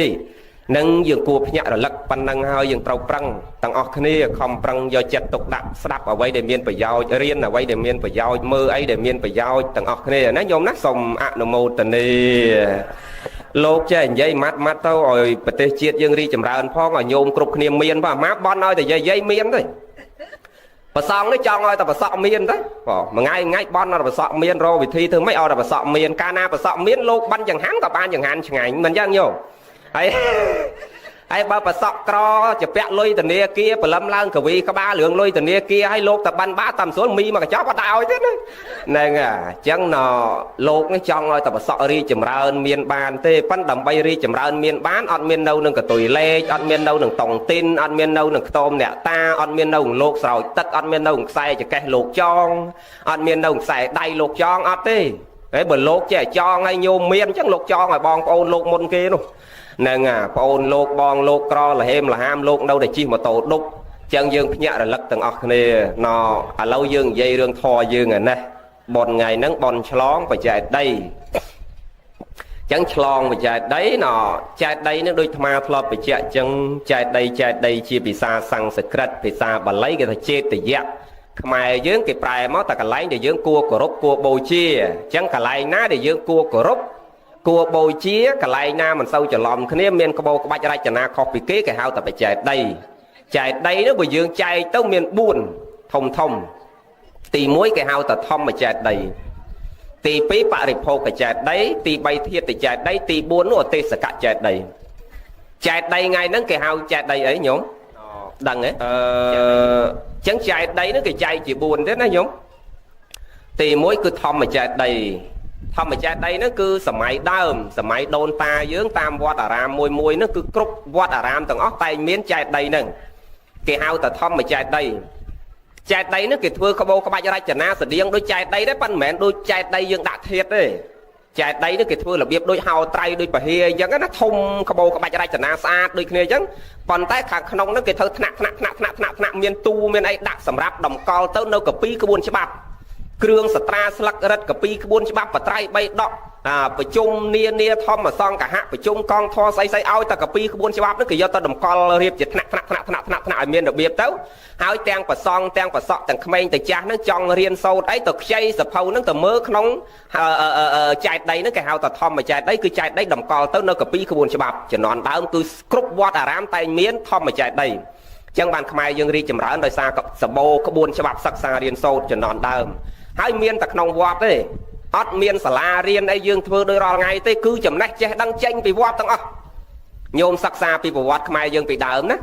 នឹងយើងគួរភ្ញាក់រលឹកប៉ុណ្ណឹងហើយយើងត្រូវប្រឹងទាំងអស់គ្នាខំប្រឹងយកចិត្តទុកដាក់ស្ដាប់អ្វីដែលមានប្រយោជន៍រៀនអ្វីដែលមានប្រយោជន៍មើលអីដែលមានប្រយោជន៍ទាំងអស់គ្នាណាញោមណាសូមអនុមោទនាលោកចេះនិយាយម៉ាត់ម៉ាត់ទៅឲ្យប្រទេសជាតិយើងរីកចម្រើនផងឲ្យញោមគ្រប់គ្នាមានផងអាម៉ាបន់ឲ្យតែយាយយាយមានទេប្រសងនេះចង់ឲ្យតែប្រសក់មានទេបងមួយថ្ងៃថ្ងៃបន់ឲ្យប្រសក់មានរកវិធីធ្វើម៉េចឲ្យតែប្រសក់មានកាលណាប្រសក់មានលោកបានចង្ហាន់ក៏បានចង្ហាន់ឆ្ងាញ់មិនយ៉ាងញោមហើយហើយបើប្រសក់ក្រជាពាក់លុយធនាគារព្រលឹមឡើងកវីក្បាលរឿងលុយធនាគារឲ្យលោកតបានបាតាមស្រួលមីមកកញ្ចប់អត់ឲ្យទេណាហ្នឹងអញ្ចឹងណលោកនេះចង់ឲ្យតែប្រសក់រីចម្រើនមានបានទេប៉ិនដើម្បីរីចម្រើនមានបានអត់មាននៅនឹងកតុយលេខអត់មាននៅនឹងតុងទីនអត់មាននៅនឹងខ្ទមអ្នកតាអត់មាននៅនឹងលោកស្រោចទឹកអត់មាននៅនឹងខ្សែចកេះលោកចងអត់មាននៅនឹងខ្សែដៃលោកចងអត់ទេហើយបើលោកចេះចងឲ្យញោមមានអញ្ចឹងលោកចងឲ្យបងប្អូនលោកមុនគេនោះហ្នឹងអាប្អូនលោកបងលោកក្រលហេមលហាមលោកនៅតែជិះម៉ូតូឌុបចឹងយើងភ្ញាក់រលឹកទាំងអស់គ្នាណឥឡូវយើងនិយាយរឿងធរយើងឯនេះបនថ្ងៃហ្នឹងបនឆ្លងបច្ច័យដីចឹងឆ្លងបច្ច័យដីណចេតដីនឹងដូចអាត្មាធ្លាប់បញ្ជាក់ចឹងចេតដីចេតដីជាភាសាសំស្ក្រឹតភាសាបាលីគេថាចេតយៈខ្មែរយើងគេប្រែមកតែកន្លែងដែលយើងគួរគោរពគួរបូជាចឹងកន្លែងណាដែលយើងគួរគោរពគួរបូជាកន្លែងណាមិនសូវច្រឡំគ្នាមានក្បោក្បាច់រចនាខុសពីគេគេហៅតែបច្ចេតដីចែកដីនោះបើយើងចែកទៅមាន4ធំធំទី1គេហៅថាធម្មចែកដីទី2បរិភោគចែកដីទី3ធាតុចែកដីទី4នោះអទេសកចែកដីចែកដីថ្ងៃហ្នឹងគេហៅចែកដីអីញោម ដឹងទេអឺចឹងចែកដីហ្នឹងគេចែកជា4ទេណាញោមទី1គឺធម្មចេតីធម្មចេតីហ្នឹងគឺសម័យដើមសម័យដូនតាយើងតាមវត្តអារាមមួយមួយហ្នឹងគឺគ្រប់វត្តអារាមទាំងអស់តែមានចេតីហ្នឹងគេហៅថាធម្មចេតីចេតីហ្នឹងគេធ្វើក្បោក្បាច់រចនាស្តៀងដូចចេតីដែរប៉ុន្តែមិនមែនដូចចេតីយើងដាក់ធាតុទេចេតីនេះគេធ្វើរបៀបដូចហោត្រៃដូចពហិអញ្ចឹងណាធំក្បោក្បាច់រចនាស្អាតដូចគ្នាអញ្ចឹងប៉ុន្តែខាងក្នុងហ្នឹងគេធ្វើថ្នាក់ថ្នាក់ថ្នាក់ថ្នាក់ថ្នាក់ថ្នាក់មានទូមានអីដាក់សម្រាប់តម្កល់ទៅនៅកពីក្បួនច្បាប់គ្រឿងសត្រាស្លឹករឹតកពីក្បួនច្បាប់បត្រៃបីដកអាប្រជុំនានាធម្មសង្ឃហៈប្រជុំកងធរស្អីស្អីឲ្យតែកពីក្បួនច្បាប់ហ្នឹងគេយកទៅតម្កល់រៀបជាថ្នាក់ថ្នាក់ថ្នាក់ថ្នាក់ថ្នាក់ថ្នាក់ឲ្យមានរបៀបទៅហើយទាំងប្រសងទាំងប្រសក់ទាំងក្មេងទាំងចាស់ហ្នឹងចង់រៀនសូត្រអីទៅខ្ចីសភៅហ្នឹងទៅមើលក្នុងចែកដីហ្នឹងគេហៅថាធម្មចែកដីគឺចែកដីតម្កល់ទៅនៅកពីក្បួនច្បាប់ជំនាន់ដើមគឺគ្រប់វត្តអារាមតែមានធម្មចែកដីចឹងបានខ្មែរយើងរីកចម្រើនដោយសារសបោក្បួនច្បាប់សិក្សារៀនសូត្រជំនាន់ដើមហើយមានតែក្នុងវត្តទេអត់មានសាលារៀនអីយើងធ្វើដោយរាល់ថ្ងៃទេគឺចំណេះចេះដឹងចេញពីវត្តទាំងអស់ញោមសិក្សាពីប្រវត្តិខ្មែរយើងពីដើមណា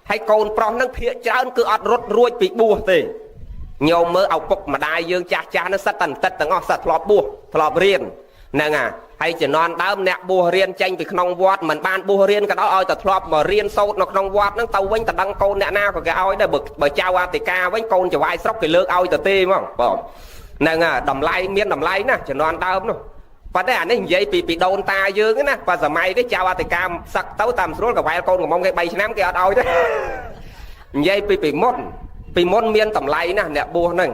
ហើយកូនប្រុសនឹងភាកច្រើនគឺអត់រត់រួចពីបួសទេញោមមើលឪពុកម្ដាយយើងចាស់ចាស់នឹងសិតតែន្តិតទាំងអស់សិតធ្លាប់បួសធ្លាប់រៀនហ្នឹងហើយជំនាន់ដើមអ្នកបួសរៀនចេញពីក្នុងវត្តមិនបានបួសរៀនក៏ដោយឲ្យតែធ្លាប់មករៀនសូត្រនៅក្នុងវត្តហ្នឹងទៅវិញទៅដឹងកូនអ្នកណាក៏គេឲ្យដែរបើចៅអធិការវិញកូនចវាយស្រុកគេលើកឲ្យទៅទេហ្មងបងហ្នឹងហើយតម្លៃមានតម្លៃណាស់ជំនាន់ដើមនោះប៉ុន្តែអានេះនិយាយពីដូនតាយើងណាបើសម័យនេះចៅអធិការសឹកទៅតាមស្រួលកវ៉ែលកូនកំមុំគេ3ឆ្នាំគេអត់ឲ្យទេនិយាយពីមុនមានតម្លៃណាស់អ្នកបួសហ្នឹង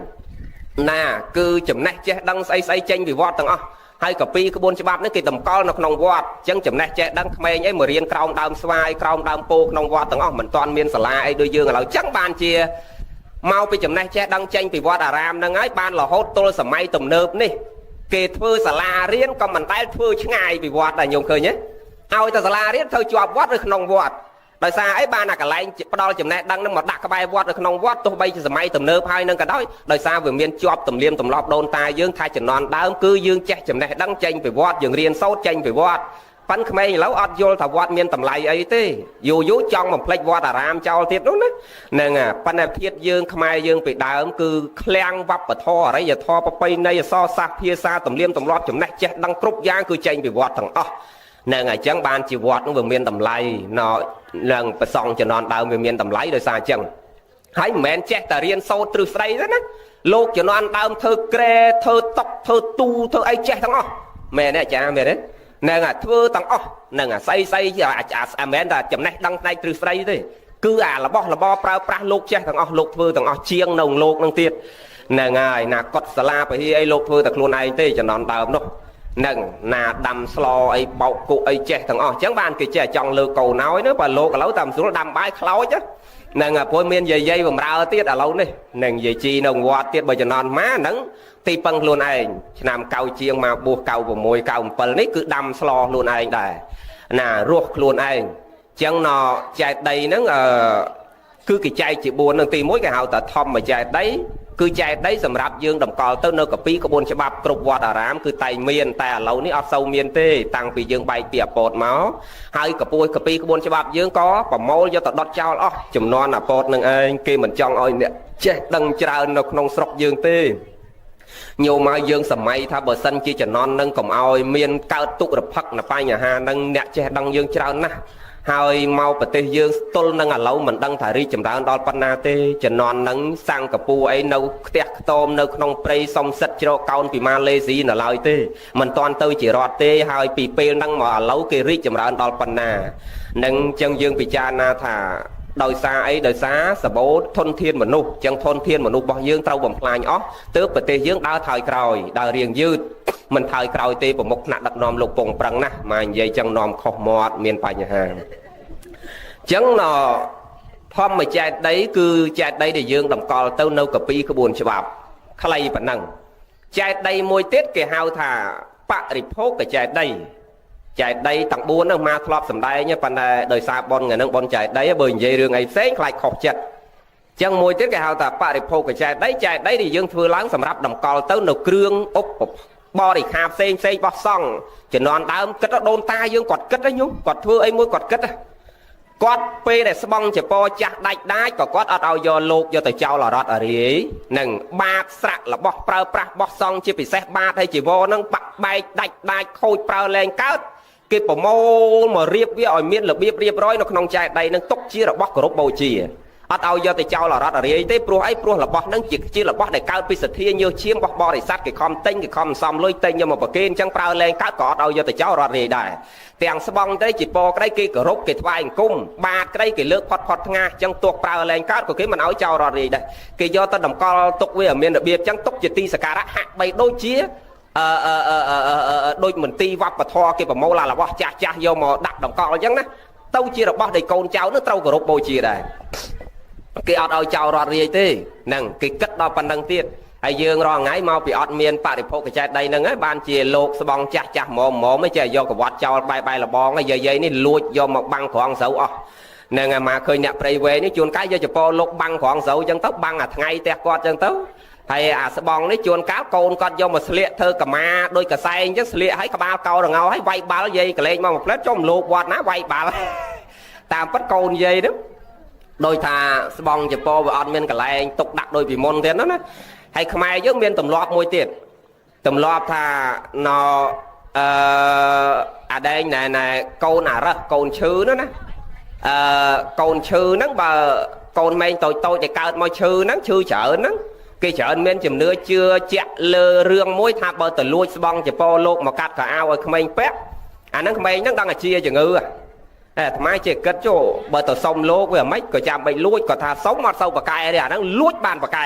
ណាគឺចំណេះចេះដឹងស្អីស្អីចេញពីវត្តទាំងអស់ហើយកពីក្បួនច្បាប់នេះគេតម្កល់នៅក្នុងវត្តអញ្ចឹងចំណេះចេះដឹងក្មេងអីមករៀនក្រោមដើមស្វាយក្រោមដើមពោក្នុងវត្តទាំងអស់មិនទាន់មានសាលាអីដូចយើងឥឡូវអញ្ចឹងបានជាមកពីចំណេះចេះដឹងចេញពីវត្តអារាមហ្នឹងហើយបានរហូតទល់សម័យទំនើបនេះគេធ្វើសាលារៀនក៏មិនដែលធ្វើឆ្ងាយពីវត្តដែរញោមឃើញទេឲ្យតែសាលារៀនធ្វើជាប់វត្តឬក្នុងវត្តដោយសារអីបានអាកន្លែងផ្ដល់ចំណេះដឹងហ្នឹងមកដាក់ក្បែរវត្តនៅក្នុងវត្តទោះបីជាសម័យទំនើបហើយនឹងក៏ដោយដោយសារវាមានជាប់ទំនៀមទម្លាប់ដូនតាយើងថាជំនាន់ដើមគឺយើងចេះចំណេះដឹងចេញពីវត្តយើងរៀនសូត្រចេញពីវត្តប៉ិនក្មេងឥឡូវអត់យល់ថាវត្តមានតម្លៃអីទេយូរយូរចង់បំភ្លេចវត្តអារាមចោលទៀតនោះណាហ្នឹងហើយប៉ុន្តែភាពយើងខ្មែរយើងពីដើមគឺឃ្លាំងវប្បធម៌អរិយធម៌ប្រពៃណីអក្សរសាស្ត្រភាសាទំនៀមទម្លាប់ចំណេះចេះដឹងគ្រប់យ៉ាងគឺចេញពីវត្តទាំងអស់ហ្នឹងហើយអញ្ចឹងបានជាវត្តនោះវាមានតម្លៃណនឹងប្រសង់ជំនាន់ដើមវាមានតម្លៃដោយសារអញ្ចឹងហើយមិនមែនចេះតែរៀនសូត្រទ្រឹស្ដីទេណាលោកជំនាន់ដើមធ្វើក្រែធ្វើតុកធ្វើទូធ្វើអីចេះទាំងអស់មែនទេអាចារ្យមែនទេហ្នឹងអាធ្វើទាំងអស់ហ្នឹងអាស្អីស្អីអាមិនមែនតែចំណេះដឹងផ្នែកទ្រឹស្ដីទេគឺអារបស់របរប្រើប្រាស់លោកចេះទាំងអស់លោកធ្វើទាំងអស់ជាងនៅលោកនឹងទៀតហ្នឹងហើយណាកត់សាលាពហិអីលោកធ្វើតែខ្លួនឯងទេជំនាន់ដើមនោះនឹងណាដាំស្លអីបោកគុកអីចេះទាំងអស់អញ្ចឹងបានគេចេះចង់លើកូនឲ្យណាបើលោកឥឡូវតាមស្រួលដាំបាយខ្លោចហ្នឹងព្រោះមានយាយយាយបំរើទៀតឥឡូវនេះនឹងយាយជីនៅវត្តទៀតបើជំនាន់ម៉ាហ្នឹងទីពឹងខ្លួនឯងឆ្នាំ9ជាងមកបួស96 97នេះគឺដាំស្លខ្លួនឯងដែរណារស់ខ្លួនឯងអញ្ចឹងណចែកដីហ្នឹងអឺគឺគេចែកជា4នឹងទី1គេហៅថាធម្មចែកដីគឺចែកដីសម្រាប់យើងតម្កល់ទៅនៅកពីក្បួនច្បាប់គ្រប់វត្តអារាមគឺតែងមានតែឥឡូវនេះអត់សូវមានទេតាំងពីយើងបែកពីអពតមកហើយកពួយកពីក្បួនច្បាប់យើងក៏ប្រមូលយកទៅដុតចោលអស់ចំនួនអពតនឹងឯងគេមិនចង់ឲ្យអ្នកចេះដឹងច្រើននៅក្នុងស្រុកយើងទេញោមមកយើងសម័យថាបើសិនជាចំណន់នឹងកុំឲ្យមានកើតទុករភឹកនៅបញ្ហានឹងអ្នកចេះដឹងយើងច្រើនណាស់ហើយមកប្រទេសយើងស្ទល់នឹងឥឡូវមិនដឹងថារីកចម្រើនដល់ប៉ុណ្ណាទេជំនាន់នឹងសង្កពូអីនៅផ្ទះខ្ទមនៅក្នុងព្រៃសុំសិតជ្រកកោនពីម៉ាឡេស៊ីនៅឡើយទេមិនទាន់ទៅជារដ្ឋទេហើយពីពេលហ្នឹងមកឥឡូវគេរីកចម្រើនដល់ប៉ុណ្ណានឹងអញ្ចឹងយើងពិចារណាថាដោយសារអីដោយសារសបោធនធានមនុស្សចឹងធនធានមនុស្សរបស់យើងត្រូវបំផ្លាញអស់ទើបប្រទេសយើងដើរថយក្រោយដើររៀងយឺតមិនថយក្រោយទេប្រមុខថ្នាក់ដឹកនាំលោកពងប្រឹងណាស់មកនិយាយចឹងនាំខុសមាត់មានបញ្ហាចឹងណធម្មចែកដីគឺចែកដីដែលយើងតម្កល់ទៅនៅកពីក្បួនច្បាប់ខ្លីប៉ុណ្ណឹងចែកដីមួយទៀតគេហៅថាបរិភោគចែកដីចែកដីទាំង4ហ្នឹងមកធ្លាប់សម្ដែងប៉ុន្តែដោយសារប៉ុនថ្ងៃហ្នឹងប៉ុនចែកដីបើនិយាយរឿងអីផ្សេងខ្លាចខុសចិត្តចឹងមួយទៀតគេហៅថាបរិភោគចែកដីចែកដីដែលយើងធ្វើឡើងសម្រាប់តម្កល់ទៅនៅគ្រឿងឧបបរិខាផ្សេងផ្សេងរបស់សង្ឃជំនាន់ដើមគិតដូនតាយើងគាត់គិតហ្នឹងញោមគាត់ធ្វើអីមួយគាត់គិត គាត់ពេលដែលស្បង់ចពោចាស់ដាច់ដាចក៏គាត់អត់ឲ្យយកលោកយកទៅចោលអរត់អរាយនឹងបាតស្រាក់របស់ប្រើប្រាស់បោះសង់ជាពិសេសបាតហើយជីវរនឹងបាក់បែកដាច់ដាចខូចប្រើលែងកើតគេប្រមូលមករៀបវាឲ្យមានរបៀបរៀបរយនៅក្នុងចេតិយនឹងទុកជារបស់គោរពបូជាអត់ឲ្យយកទៅចោលអរត់អរាយទេព្រោះអីព្រោះរបស់នឹងជារបស់ដែលកើតពីសទ្ធាញើសឈាមរបស់បរិស័ទគេខំទិញគេខំសំលុយទិញយកមកប្រគេនអញ្ចឹងប្រើលែងកើតក៏អត់ឲ្យយកទៅចោលអរត់រាយដែរទាំងស្បង់ទៅជាពក្តីគេគោរពគេថ្វាយអង្គមបាតក្តីគេលើកផុតផុតថ្ងាសអញ្ចឹងទោះប្រើលែងកើតក៏គេមិនឲ្យចោលរត់រាយដែរគេយកទៅតម្កល់ទុកវាឲ្យមានរបៀបអញ្ចឹងទុកជាទីសក្ការៈហាក់បីដូចជាអឺអឺអឺដូចមន្ទីរវប្បធម៌គេប្រមូលអារបស់ចាស់ចាស់យកមកដាក់តម្កល់អញ្ចឹងណាទៅជារបស់ដែលកូនចៅនឹងត្រូវគោរពបូជាដែរគេអត់ឲ្យចោលរត់រាយទេហ្នឹងគេគិតដល់ប៉ុណ្្នឹងទៀតហើយយើងរាល់ថ្ងៃមកពីអត់មានបរិភោគចេតិយហ្នឹងហើយបានជាលោកស្បង់ចាស់ចាស់ហ្មមហ្មមចេះយកកវត្តចោលបែបែលបងហើយយាយយាយនេះលួចយកមកបាំងក្រងស្រូវអស់ហ្នឹងហើយមកឃើញអ្នកព្រៃវែងនេះជួនកាលយកចពោលោកបាំងក្រងស្រូវអញ្ចឹងទៅបាំងអាថ្ងៃផ្ទះគាត់អញ្ចឹងទៅហើយអាស្បង់នេះជួនកាលកូនគាត់យកមកស្លៀកធ្វើកម្មាដោយកសែងអញ្ចឹងស្លៀកឲ្យក្បាលកោរងោហើយវាយបាល់យាយកលែងមកមួយផ្លែតចុំលោកវត្តណាវាយបាល់តាមពិតកូនយាយហ្នឹងដោយថាស្បង់ចពោវាអត់មានកន្លែងទុកដាក់ដោយពីមុនទៀតណាហើយខ្មែរយើងមានទម្លាប់មួយទៀតទម្លាប់ថាណអឺអាដែងណែណែកូនអារឹសកូនឈឺនោះណាអឺកូនឈឺហ្នឹងបើកូនម៉េងតូចតូចដែលកើតមកឈឺហ្នឹងឈឺច្រើនហ្នឹងគេច្រើនមានជំនឿជឿជាក់លើរឿងមួយថាបើទៅលួចស្បង់ចពោលោកមកកាត់កៅអៅឲ្យក្មេងពាក់អាហ្នឹងក្មេងហ្នឹងដឹងអាជាជំងឺអាត្មាជាគិតចូលបើទៅសុំលោកវាមិនក៏ចាំបាច់លួចក៏ថាសុំអត់សូវប្រកែទេអាហ្នឹងលួចបានប្រកែ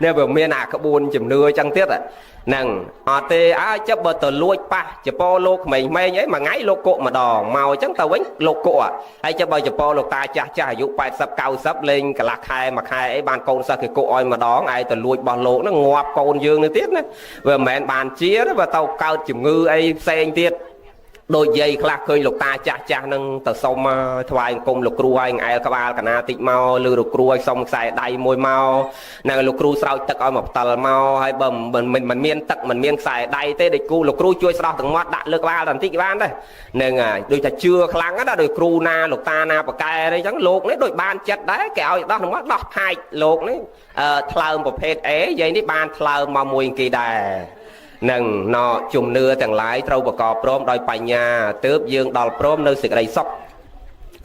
នេះវាមានអាក្បួនជំនឿចឹងទៀតហ្នឹងអត់ទេអើចុះបើទៅលួចប៉ះចពោលោកក្មេងៗអីមួយថ្ងៃលោកគុកម្ដងមកអញ្ចឹងទៅវិញលោកគុហើយចុះបើចពោលោកតាចាស់ចាស់អាយុ80 90លេងកន្លះខែមួយខែអីបានកូនសិស្សគេគុឲ្យម្ដងឯងទៅលួចរបស់លោកហ្នឹងងាប់កូនយើងនេះទៀតណាវាមិនមែនបានជាទេបើទៅកើតជំងឺអីផ្សេងទៀតដូចយាយខ្លះឃើញលោកតាចាស់ចាស់នឹងទៅសុំថ្វាយអង្គមលោកគ្រូឲ្យអែលក្បាលកណាតិចមកឬលោកគ្រូឲ្យសុំខ្សែដៃមួយមកនឹងលោកគ្រូស្រោចទឹកឲ្យមកផ្តិលមកហើយបើមិនមានទឹកមិនមានខ្សែដៃទេដូចគ្រូលោកគ្រូជួយស្រោះទាំងមាត់ដាក់លើក្បាលបន្តិចបានដែរនឹងហើយដូចថាជឿខ្លាំងណាស់ដូចគ្រូណាលោកតាណាប៉កែអីចឹងលោកនេះដូចបានចិត្តដែរគេឲ្យដោះទាំងមាត់ដោះផាច់លោកនេះថ្លើមប្រភេទអេយាយនេះបានថ្លើមមកមួយគេដែរនឹងណជំនឿទាំងឡាយត្រូវប្រកបព្រមដោយបញ្ញាទើបយើងដល់ព្រមនៅសេចក្តីសុខ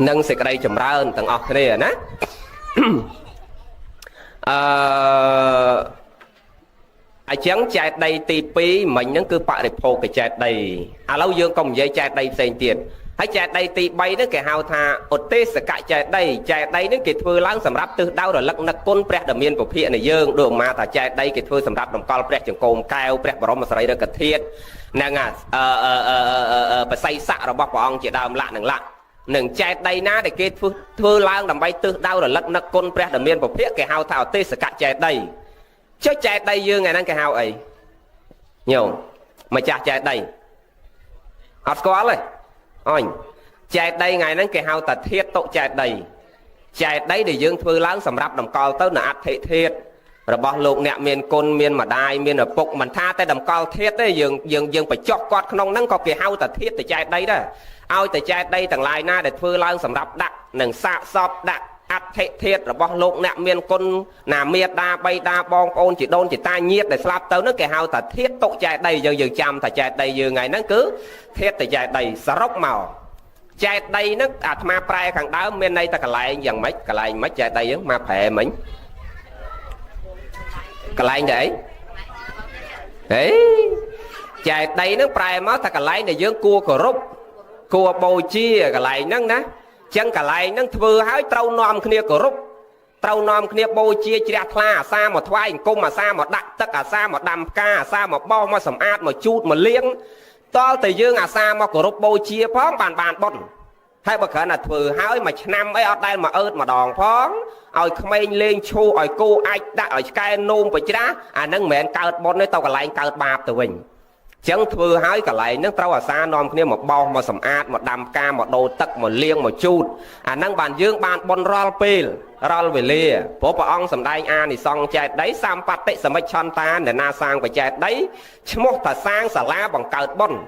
និងសេចក្តីចម្រើនទាំងអស់គ្នាណាអឺអញ្ចឹងចេតិយទី2មិញហ្នឹងគឺបរិភោគចេតិយឥឡូវយើងកុំនិយាយចេតិយផ្សេងទៀតហើយចេតិយទី3ហ្នឹងគេហៅថាឧទេសកចេតិយចេតិយហ្នឹងគេធ្វើឡើងសម្រាប់ទិសដៅរលឹកនឹកគុណព្រះដ៏មានពភៈនៃយើងដូចមកថាចេតិយគេធ្វើសម្រាប់តម្កល់ព្រះចង្គមកែវព្រះបរមសារីរិកធាតុហ្នឹងអឺបស័យស័ករបស់ព្រះអង្គជាដើមលក្ខនឹងលក្ខនឹងចេតិយណាដែលគេធ្វើឡើងដើម្បីទិសដៅរលឹកនឹកគុណព្រះដ៏មានពភៈគេហៅថាឧទេសកចេតិយចុះចេតិយយើងថ្ងៃហ្នឹងគេហៅអីញោមម្ចាស់ចេតិយអត់ស្គាល់ទេអញចេតិយថ្ងៃហ្នឹងគេហៅថាធាតុចេតិយចេតិយដែលយើងធ្វើឡើងសម្រាប់តម្កល់ទៅនៅអដ្ឋិធាតុរបស់លោកអ្នកមានគុណមានម្ដាយមានឪពុកមិនថាតែតម្កល់ធាតុទេយើងយើងយើងបញ្ចុះគាត់ក្នុងហ្នឹងក៏គេហៅថាធាតុចេតិយដែរឲ្យតែចេតិយទាំងឡាយណាដែលធ្វើឡើងសម្រាប់ដាក់និងសាកសពដាក់អដ្ឋិធាតុរបស់លោកអ្នកមានគុណណាមេដាបៃតាបងប្អូនជីដូនជីតាញាតិដែលស្លាប់ទៅនោះគេហៅថាធាតុតុចេតិយយើងយើងចាំថាចេតិយយើងថ្ងៃហ្នឹងគឺធាតុចេតិយសរុបមកចេតិយហ្នឹងអាត្មាប្រែខាងដើមមានន័យថាកន្លែងយ៉ាងម៉េចកន្លែងម៉េចចេតិយហ្នឹងមកប្រែមិញកន្លែងទៅអីហេចេតិយហ្នឹងប្រែមកថាកន្លែងដែលយើងគួរគោរពគួរបូជាកន្លែងហ្នឹងណាចឹងកន្លែងហ្នឹងធ្វើឲ្យត្រូវនាំគ្នាគោរពត្រូវនាំគ្នាបូជាជ្រះថ្លាអាសាមកថ្វាយអង្គមអាសាមកដាក់ទឹកអាសាមកដាំផ្កាអាសាមកបោសមកសម្អាតមកជូតមកលាងតលតែយើងអាសាមកគោរពបូជាផងបានបានបុណ្យហើយបើគ្រាន់តែធ្វើហើយមួយឆ្នាំអីអត់ដែលមកអើតម្ដងផងឲ្យក្មេងលេងឈូឲ្យគោអាចដាក់ឲ្យឆ្កែនោមបច្រាស់អាហ្នឹងមិនមែនកើតបុណ្យទេទៅកន្លែងកើតបាបទៅវិញចឹងធ្វើហើយកន្លែងហ្នឹងត្រូវអាសានាំគ្នាមកបោសមកសម្អាតមកដាំផ្កាមកដូរទឹកមកលាងមកជូតអាហ្នឹងបានយើងបានបុណ្យរាល់ពេលរាល់វេលាព្រោះព្រះអង្គសម្ដែងអានិសង្សចេតិយសម្បត្តិសមិច្ឆន្តាអ្នកណាសាងបចេតិយឈ្មោះថាសាងសាលាបង្កើតបុណ្យ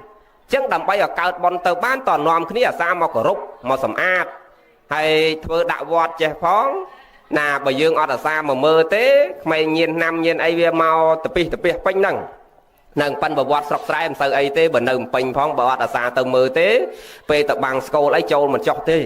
ចឹងដើម្បីឲ្យកើតបុណ្យទៅបានតនាំគ្នាអាសាមកគោរពមកសម្អាត ហើយធ្វើដាក់វត្តចេះផងណាបើយើងអត់អាសាមកមើលទេក្មេងញៀនឆ្នាំញៀនអីវាមកតពិសតពិសពេញហ្នឹងនឹងប៉ិនប្រវត្តិស្រុកស្រែមិនសូវអីទេបើនៅពេញផងបើអត់អាសាទៅមើលទេពេលទៅបាំងស្គលអីចូលមិនចុះទេ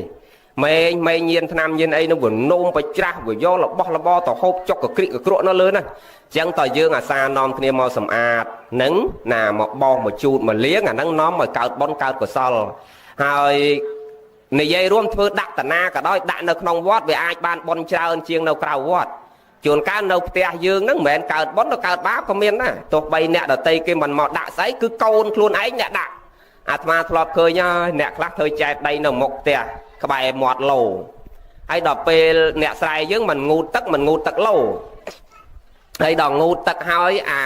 មេងមេងញៀនឆ្នាំញៀនអីនោះវានោមបច្រាស់វាយករបស់របរទៅហូបចុកកក្រិកកក្រក់នៅលើហ្នឹងអញ្ចឹងតើយើងអាសានាំគ្នាមកសម្អាតនឹងណាមកបោសមកជូតមកលាងអាហ្នឹងនាំឲ្យកើតបុណ្យកើតកុសលហើយនិយាយរួមធ្វើដាក់តាណាក៏ដោយដាក់នៅក្នុងវត្តវាអាចបានបុណ្យច្រើនជាងនៅក្រៅវត្តជួនកាលនៅផ្ទះយើងហ្នឹងមិនមែនកើតបុណ្យទៅកើតបាបក៏មានដែរទោះបីអ្នកដតីគេមិនមកដាក់ស្អីគឺកូនខ្លួនឯងអ្នកដាក់អាត្មាធ្លាប់ឃើញហើយអ្នកខ្លះធ្វើចែកដីនៅមុខផ្ទះក្បែរមាត់ឡូហើយដល់ពេលអ្នកស្រែយើងមិនងូតទឹកមិនងូតទឹកឡូហើយដល់ងូតទឹកហើយអា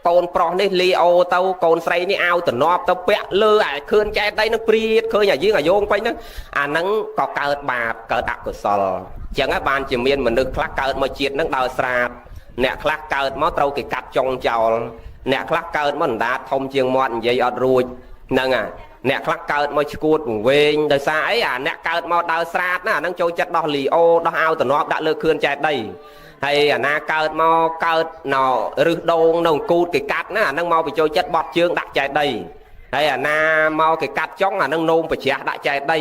កូនប្រុសនេះលីអូទៅកូនស្រីនេះអាវតំណប់ទៅពាក់លើអាខឿនចែកដីនឹងព្រាតឃើញអាយើងអាយងពេញហ្នឹងអាហ្នឹងក៏កើតបាបកើតអកុសលអញ្ចឹងបានជាមានមនុស្សខ្លះកើតមកជាតិហ្នឹងដើរស្រាតអ្នកខ្លះកើតមកត្រូវគេកាត់ចុងចោលអ្នកខ្លះកើតមកអណ្ដាតធំជាងមាត់និយាយអត់រួចហ្នឹងអាអ្នកខ្លះកើតមកឈួតវង្វេងដោយសារអីអាអ្នកកើតមកដើរស្រាតណាអាហ្នឹងចូលចិត្តដោះលីអូដោះអាវតំណប់ដាក់លើខឿនចែកដីហើយអាណាកើតមកកើតនៅរឹសដូងនៅអង្គូតគេកាត់ណាអាហ្នឹងមកបញ្ចូលចិត្តបត់ជើងដាក់ចែកដីហើយអាណាមកគេកាត់ចុងអាហ្នឹងនោមប្រជ្រះដាក់ចែកដី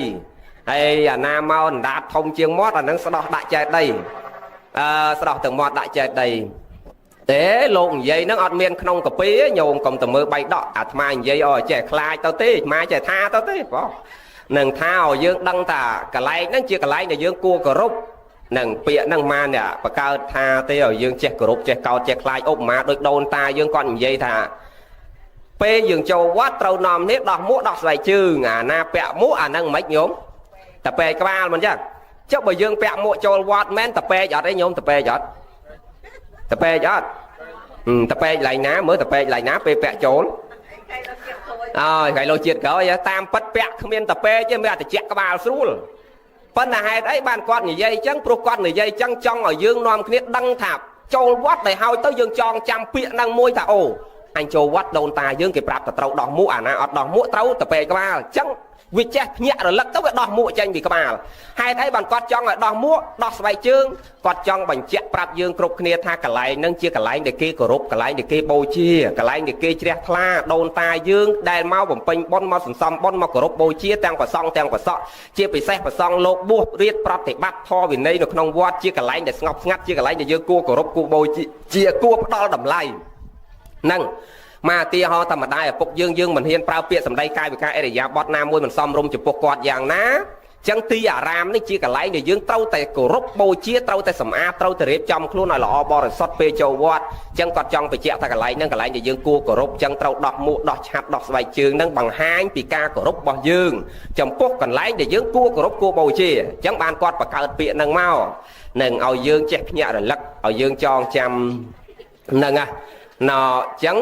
ហើយអាណាមកអណ្ដាតធំជាងមាត់អាហ្នឹងស្ដោះដាក់ចែកដីអឺស្ដោះទាំងមាត់ដាក់ចែកដីទេលោកនិយាយហ្នឹងអត់មានក្នុងកាពីញោមកុំទៅមើលបៃដកអាត្មានិយាយអចេះខ្លាចទៅទេអាត្មាចេះថាទៅទេបងនឹងថាឲ្យយើងដឹងថាកន្លែងហ្នឹងជាកន្លែងដែលយើងគួរគោរពនឹងពាក្យហ្នឹងមកអ្នកបកើតថាទេឲ្យយើងចេះគោរពចេះកោតចេះខ្លាចឧបមាដូចដូនតាយើងគាត់និយាយថាពេលយើងចូលវត្តត្រូវនាំនេះដោះមួកដោះស្បែកជើងអាណាពាក់មួកអាហ្នឹងមិនញោមតពេកក្បាលមិនចឹងចុះបើយើងពាក់មួកចូលវត្តមែនតពេកអត់ទេញោមតពេកអត់តពេកអត់តពេកឡៃណាមើលតពេកឡៃណាពេលពាក់ចូលអើយខៃលោជាតិក្រោយតាមពិតពាក់គ្មានតពេកទេមានតែតិចក្បាលស្រួលប៉ុន្តែហេតុអីបានគាត់និយាយចឹងព្រោះគាត់និយាយចឹងចង់ឲ្យយើងនាំគ្នាដឹងថាចូលវត្តដែលហើយទៅយើងចងចាំពាក្យហ្នឹងមួយថាអូអញចូលវត្តដូនតាយើងគេប្រាប់តែត្រូវដោះមួកអាណាអត់ដោះមួកត្រូវតពេកក្បាលអញ្ចឹងវាចេះភ្ញាក់រលឹកទៅវាដោះមួកចេញពីក្បាលហេតុអីបានគាត់ចង់ឲ្យដោះមួកដោះស្បែកជើងគាត់ចង់បញ្ជាក់ប្រាប់យើងគ្រប់គ្នាថាកន្លែងហ្នឹងជាកន្លែងដែលគេគោរពកន្លែងដែលគេបូជាកន្លែងដែលគេជ្រះថ្លាដូនតាយើងដែលមកបំពេញបុណ្យមកសន្សំបុណ្យមកគោរពបូជាទាំងប្រសង់ទាំងប្រសក់ជាពិសេសប្រសង់លោកបួសរៀបប្រតិបត្តិធម៌វិន័យនៅក្នុងវត្តជាកន្លែងដែលស្ងប់ស្ងាត់ជាកន្លែងដែលយើងគួរគោរពគួរបូជាគួរផ្ដល់តម្លៃហ្នឹងមកឧទាហរណ៍ធម្មតាឪពុកយើងយើងមិនហ៊ានប្រើពាក្យសម្ដីកាយវិការអរិយាបថណាមួយមិនសមរម្យចំពោះគាត់យ៉ាងណាចឹងទីអារាមនេះជាកន្លែងដែលយើងត្រូវតែគោរពបូជាត្រូវតែសម្អាតត្រូវតែរៀបចំខ្លួនឲ្យល្អបរិសុទ្ធពេលចូលវត្តចឹងគាត់ចង់បញ្ជាក់ថាកន្លែងហ្នឹងកន្លែងដែលយើងគួរគោរពចឹងត្រូវដោះមួកដោះឆាត់ដោះស្បែកជើងហ្នឹងបង្ហាញពីការគោរពរបស់យើងចំពោះកន្លែងដែលយើងគួរគោរពគួរបូជាចឹងបានគាត់បង្កើតពាក្យហ្នឹងមកនឹងឲ្យយើងចេះភ្ញាក់រលឹកឲ្យយើងចងចាំហ្នឹងណាណចឹង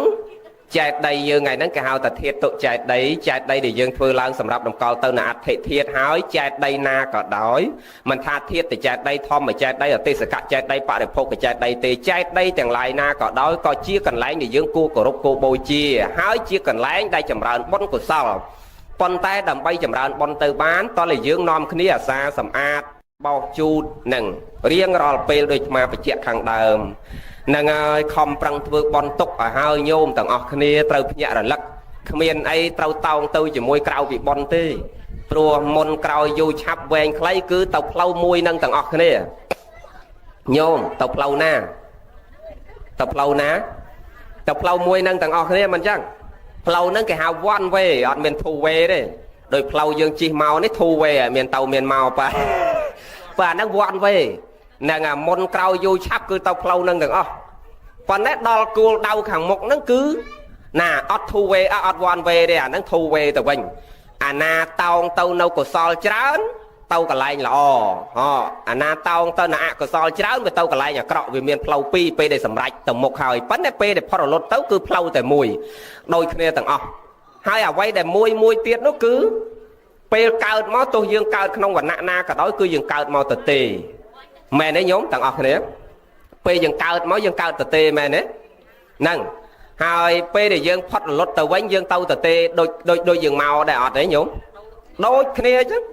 ចែកដីយើងថ្ងៃហ្នឹងគេហៅថាធាតុចែកដីចែកដីដែលយើងធ្វើឡើងសម្រាប់តម្កល់ទៅនៅអដ្ឋិធាតុហើយចែកដីណាក៏ដោយមិនថាធាតុចែកដីធម្មចែកដីអតិសកចែកដីបរិភោគចែកដីទេចែកដីទាំងឡាយណាក៏ដោយក៏ជាកន្លែងដែលយើងគួរគោរពគួរបូជាហើយជាកន្លែងដែលចម្រើនបុណ្យកុសលប៉ុន្តែដើម្បីចម្រើនបុណ្យទៅបានតោះតែយើងនាំគ្នាអាសាសម្អាតបោសជូតនឹងរៀងរាល់ពេលដូចអាបច្ចៈខាងដើមហ្នឹងហើយខំប្រឹងធ្វើបន់ទុកឲ្យហើយញោមទាំងអស់គ្នាត្រូវភ្ញាក់រលឹកគ្មានអីត្រូវតោងទៅជាមួយក្រៅពីបន់ទេព្រោះមុនក្រោយយូរឆាប់វែងខ្លីគឺទៅផ្លូវមួយនឹងទាំងអស់គ្នាញោមទៅផ្លូវណាទៅផ្លូវណាទៅផ្លូវមួយនឹងទាំងអស់គ្នាមិនចឹងផ្លូវហ្នឹងគេហៅ one way អត់មាន two way ទេដោយផ្លូវយើងជិះមកនេះ two way មានទៅមានមកបាទបាទហ្នឹង one way ហ្នឹងអាមុនក្រោយយូរឆាប់គឺទៅផ្លូវហ្នឹងទាំងអស់ប៉ុន្តែដល់គោលដៅខាងមុខហ្នឹងគឺណាអត់ two way អត់ one way ទេអាហ្នឹង two way ទៅវិញអាណាតោងទៅនៅកុសលច្រើនទៅកន្លែងល្អហ៎អាណាតោងទៅនៅអកុសលច្រើនវាទៅកន្លែងអាក្រក់វាមានផ្លូវពីរពេលដែលសម្រេចទៅមុខហើយប៉ុន្តែពេលដែលផុតរលត់ទៅគឺផ្លូវតែមួយដូចគ្នាទាំងអស់ហើយអ្វីដែលមួយមួយទៀតនោះគឺពេលកើតមកទោះយើងកើតក្នុងវណ្ណៈណាក៏ដោយគឺយើងកើតមកទៅទេមែនទេញោមទាំងអស់គ្នាពេលយើងកើតមកយើងកើតទៅទេមែនទេហ្នឹងហើយពេលដែលយើងផុតរលត់ទៅវិញយើងទៅទៅទេដូចដូចដូចយើងមកដែរអត់ទេញោមដូចគ្នាអញ្ចឹង។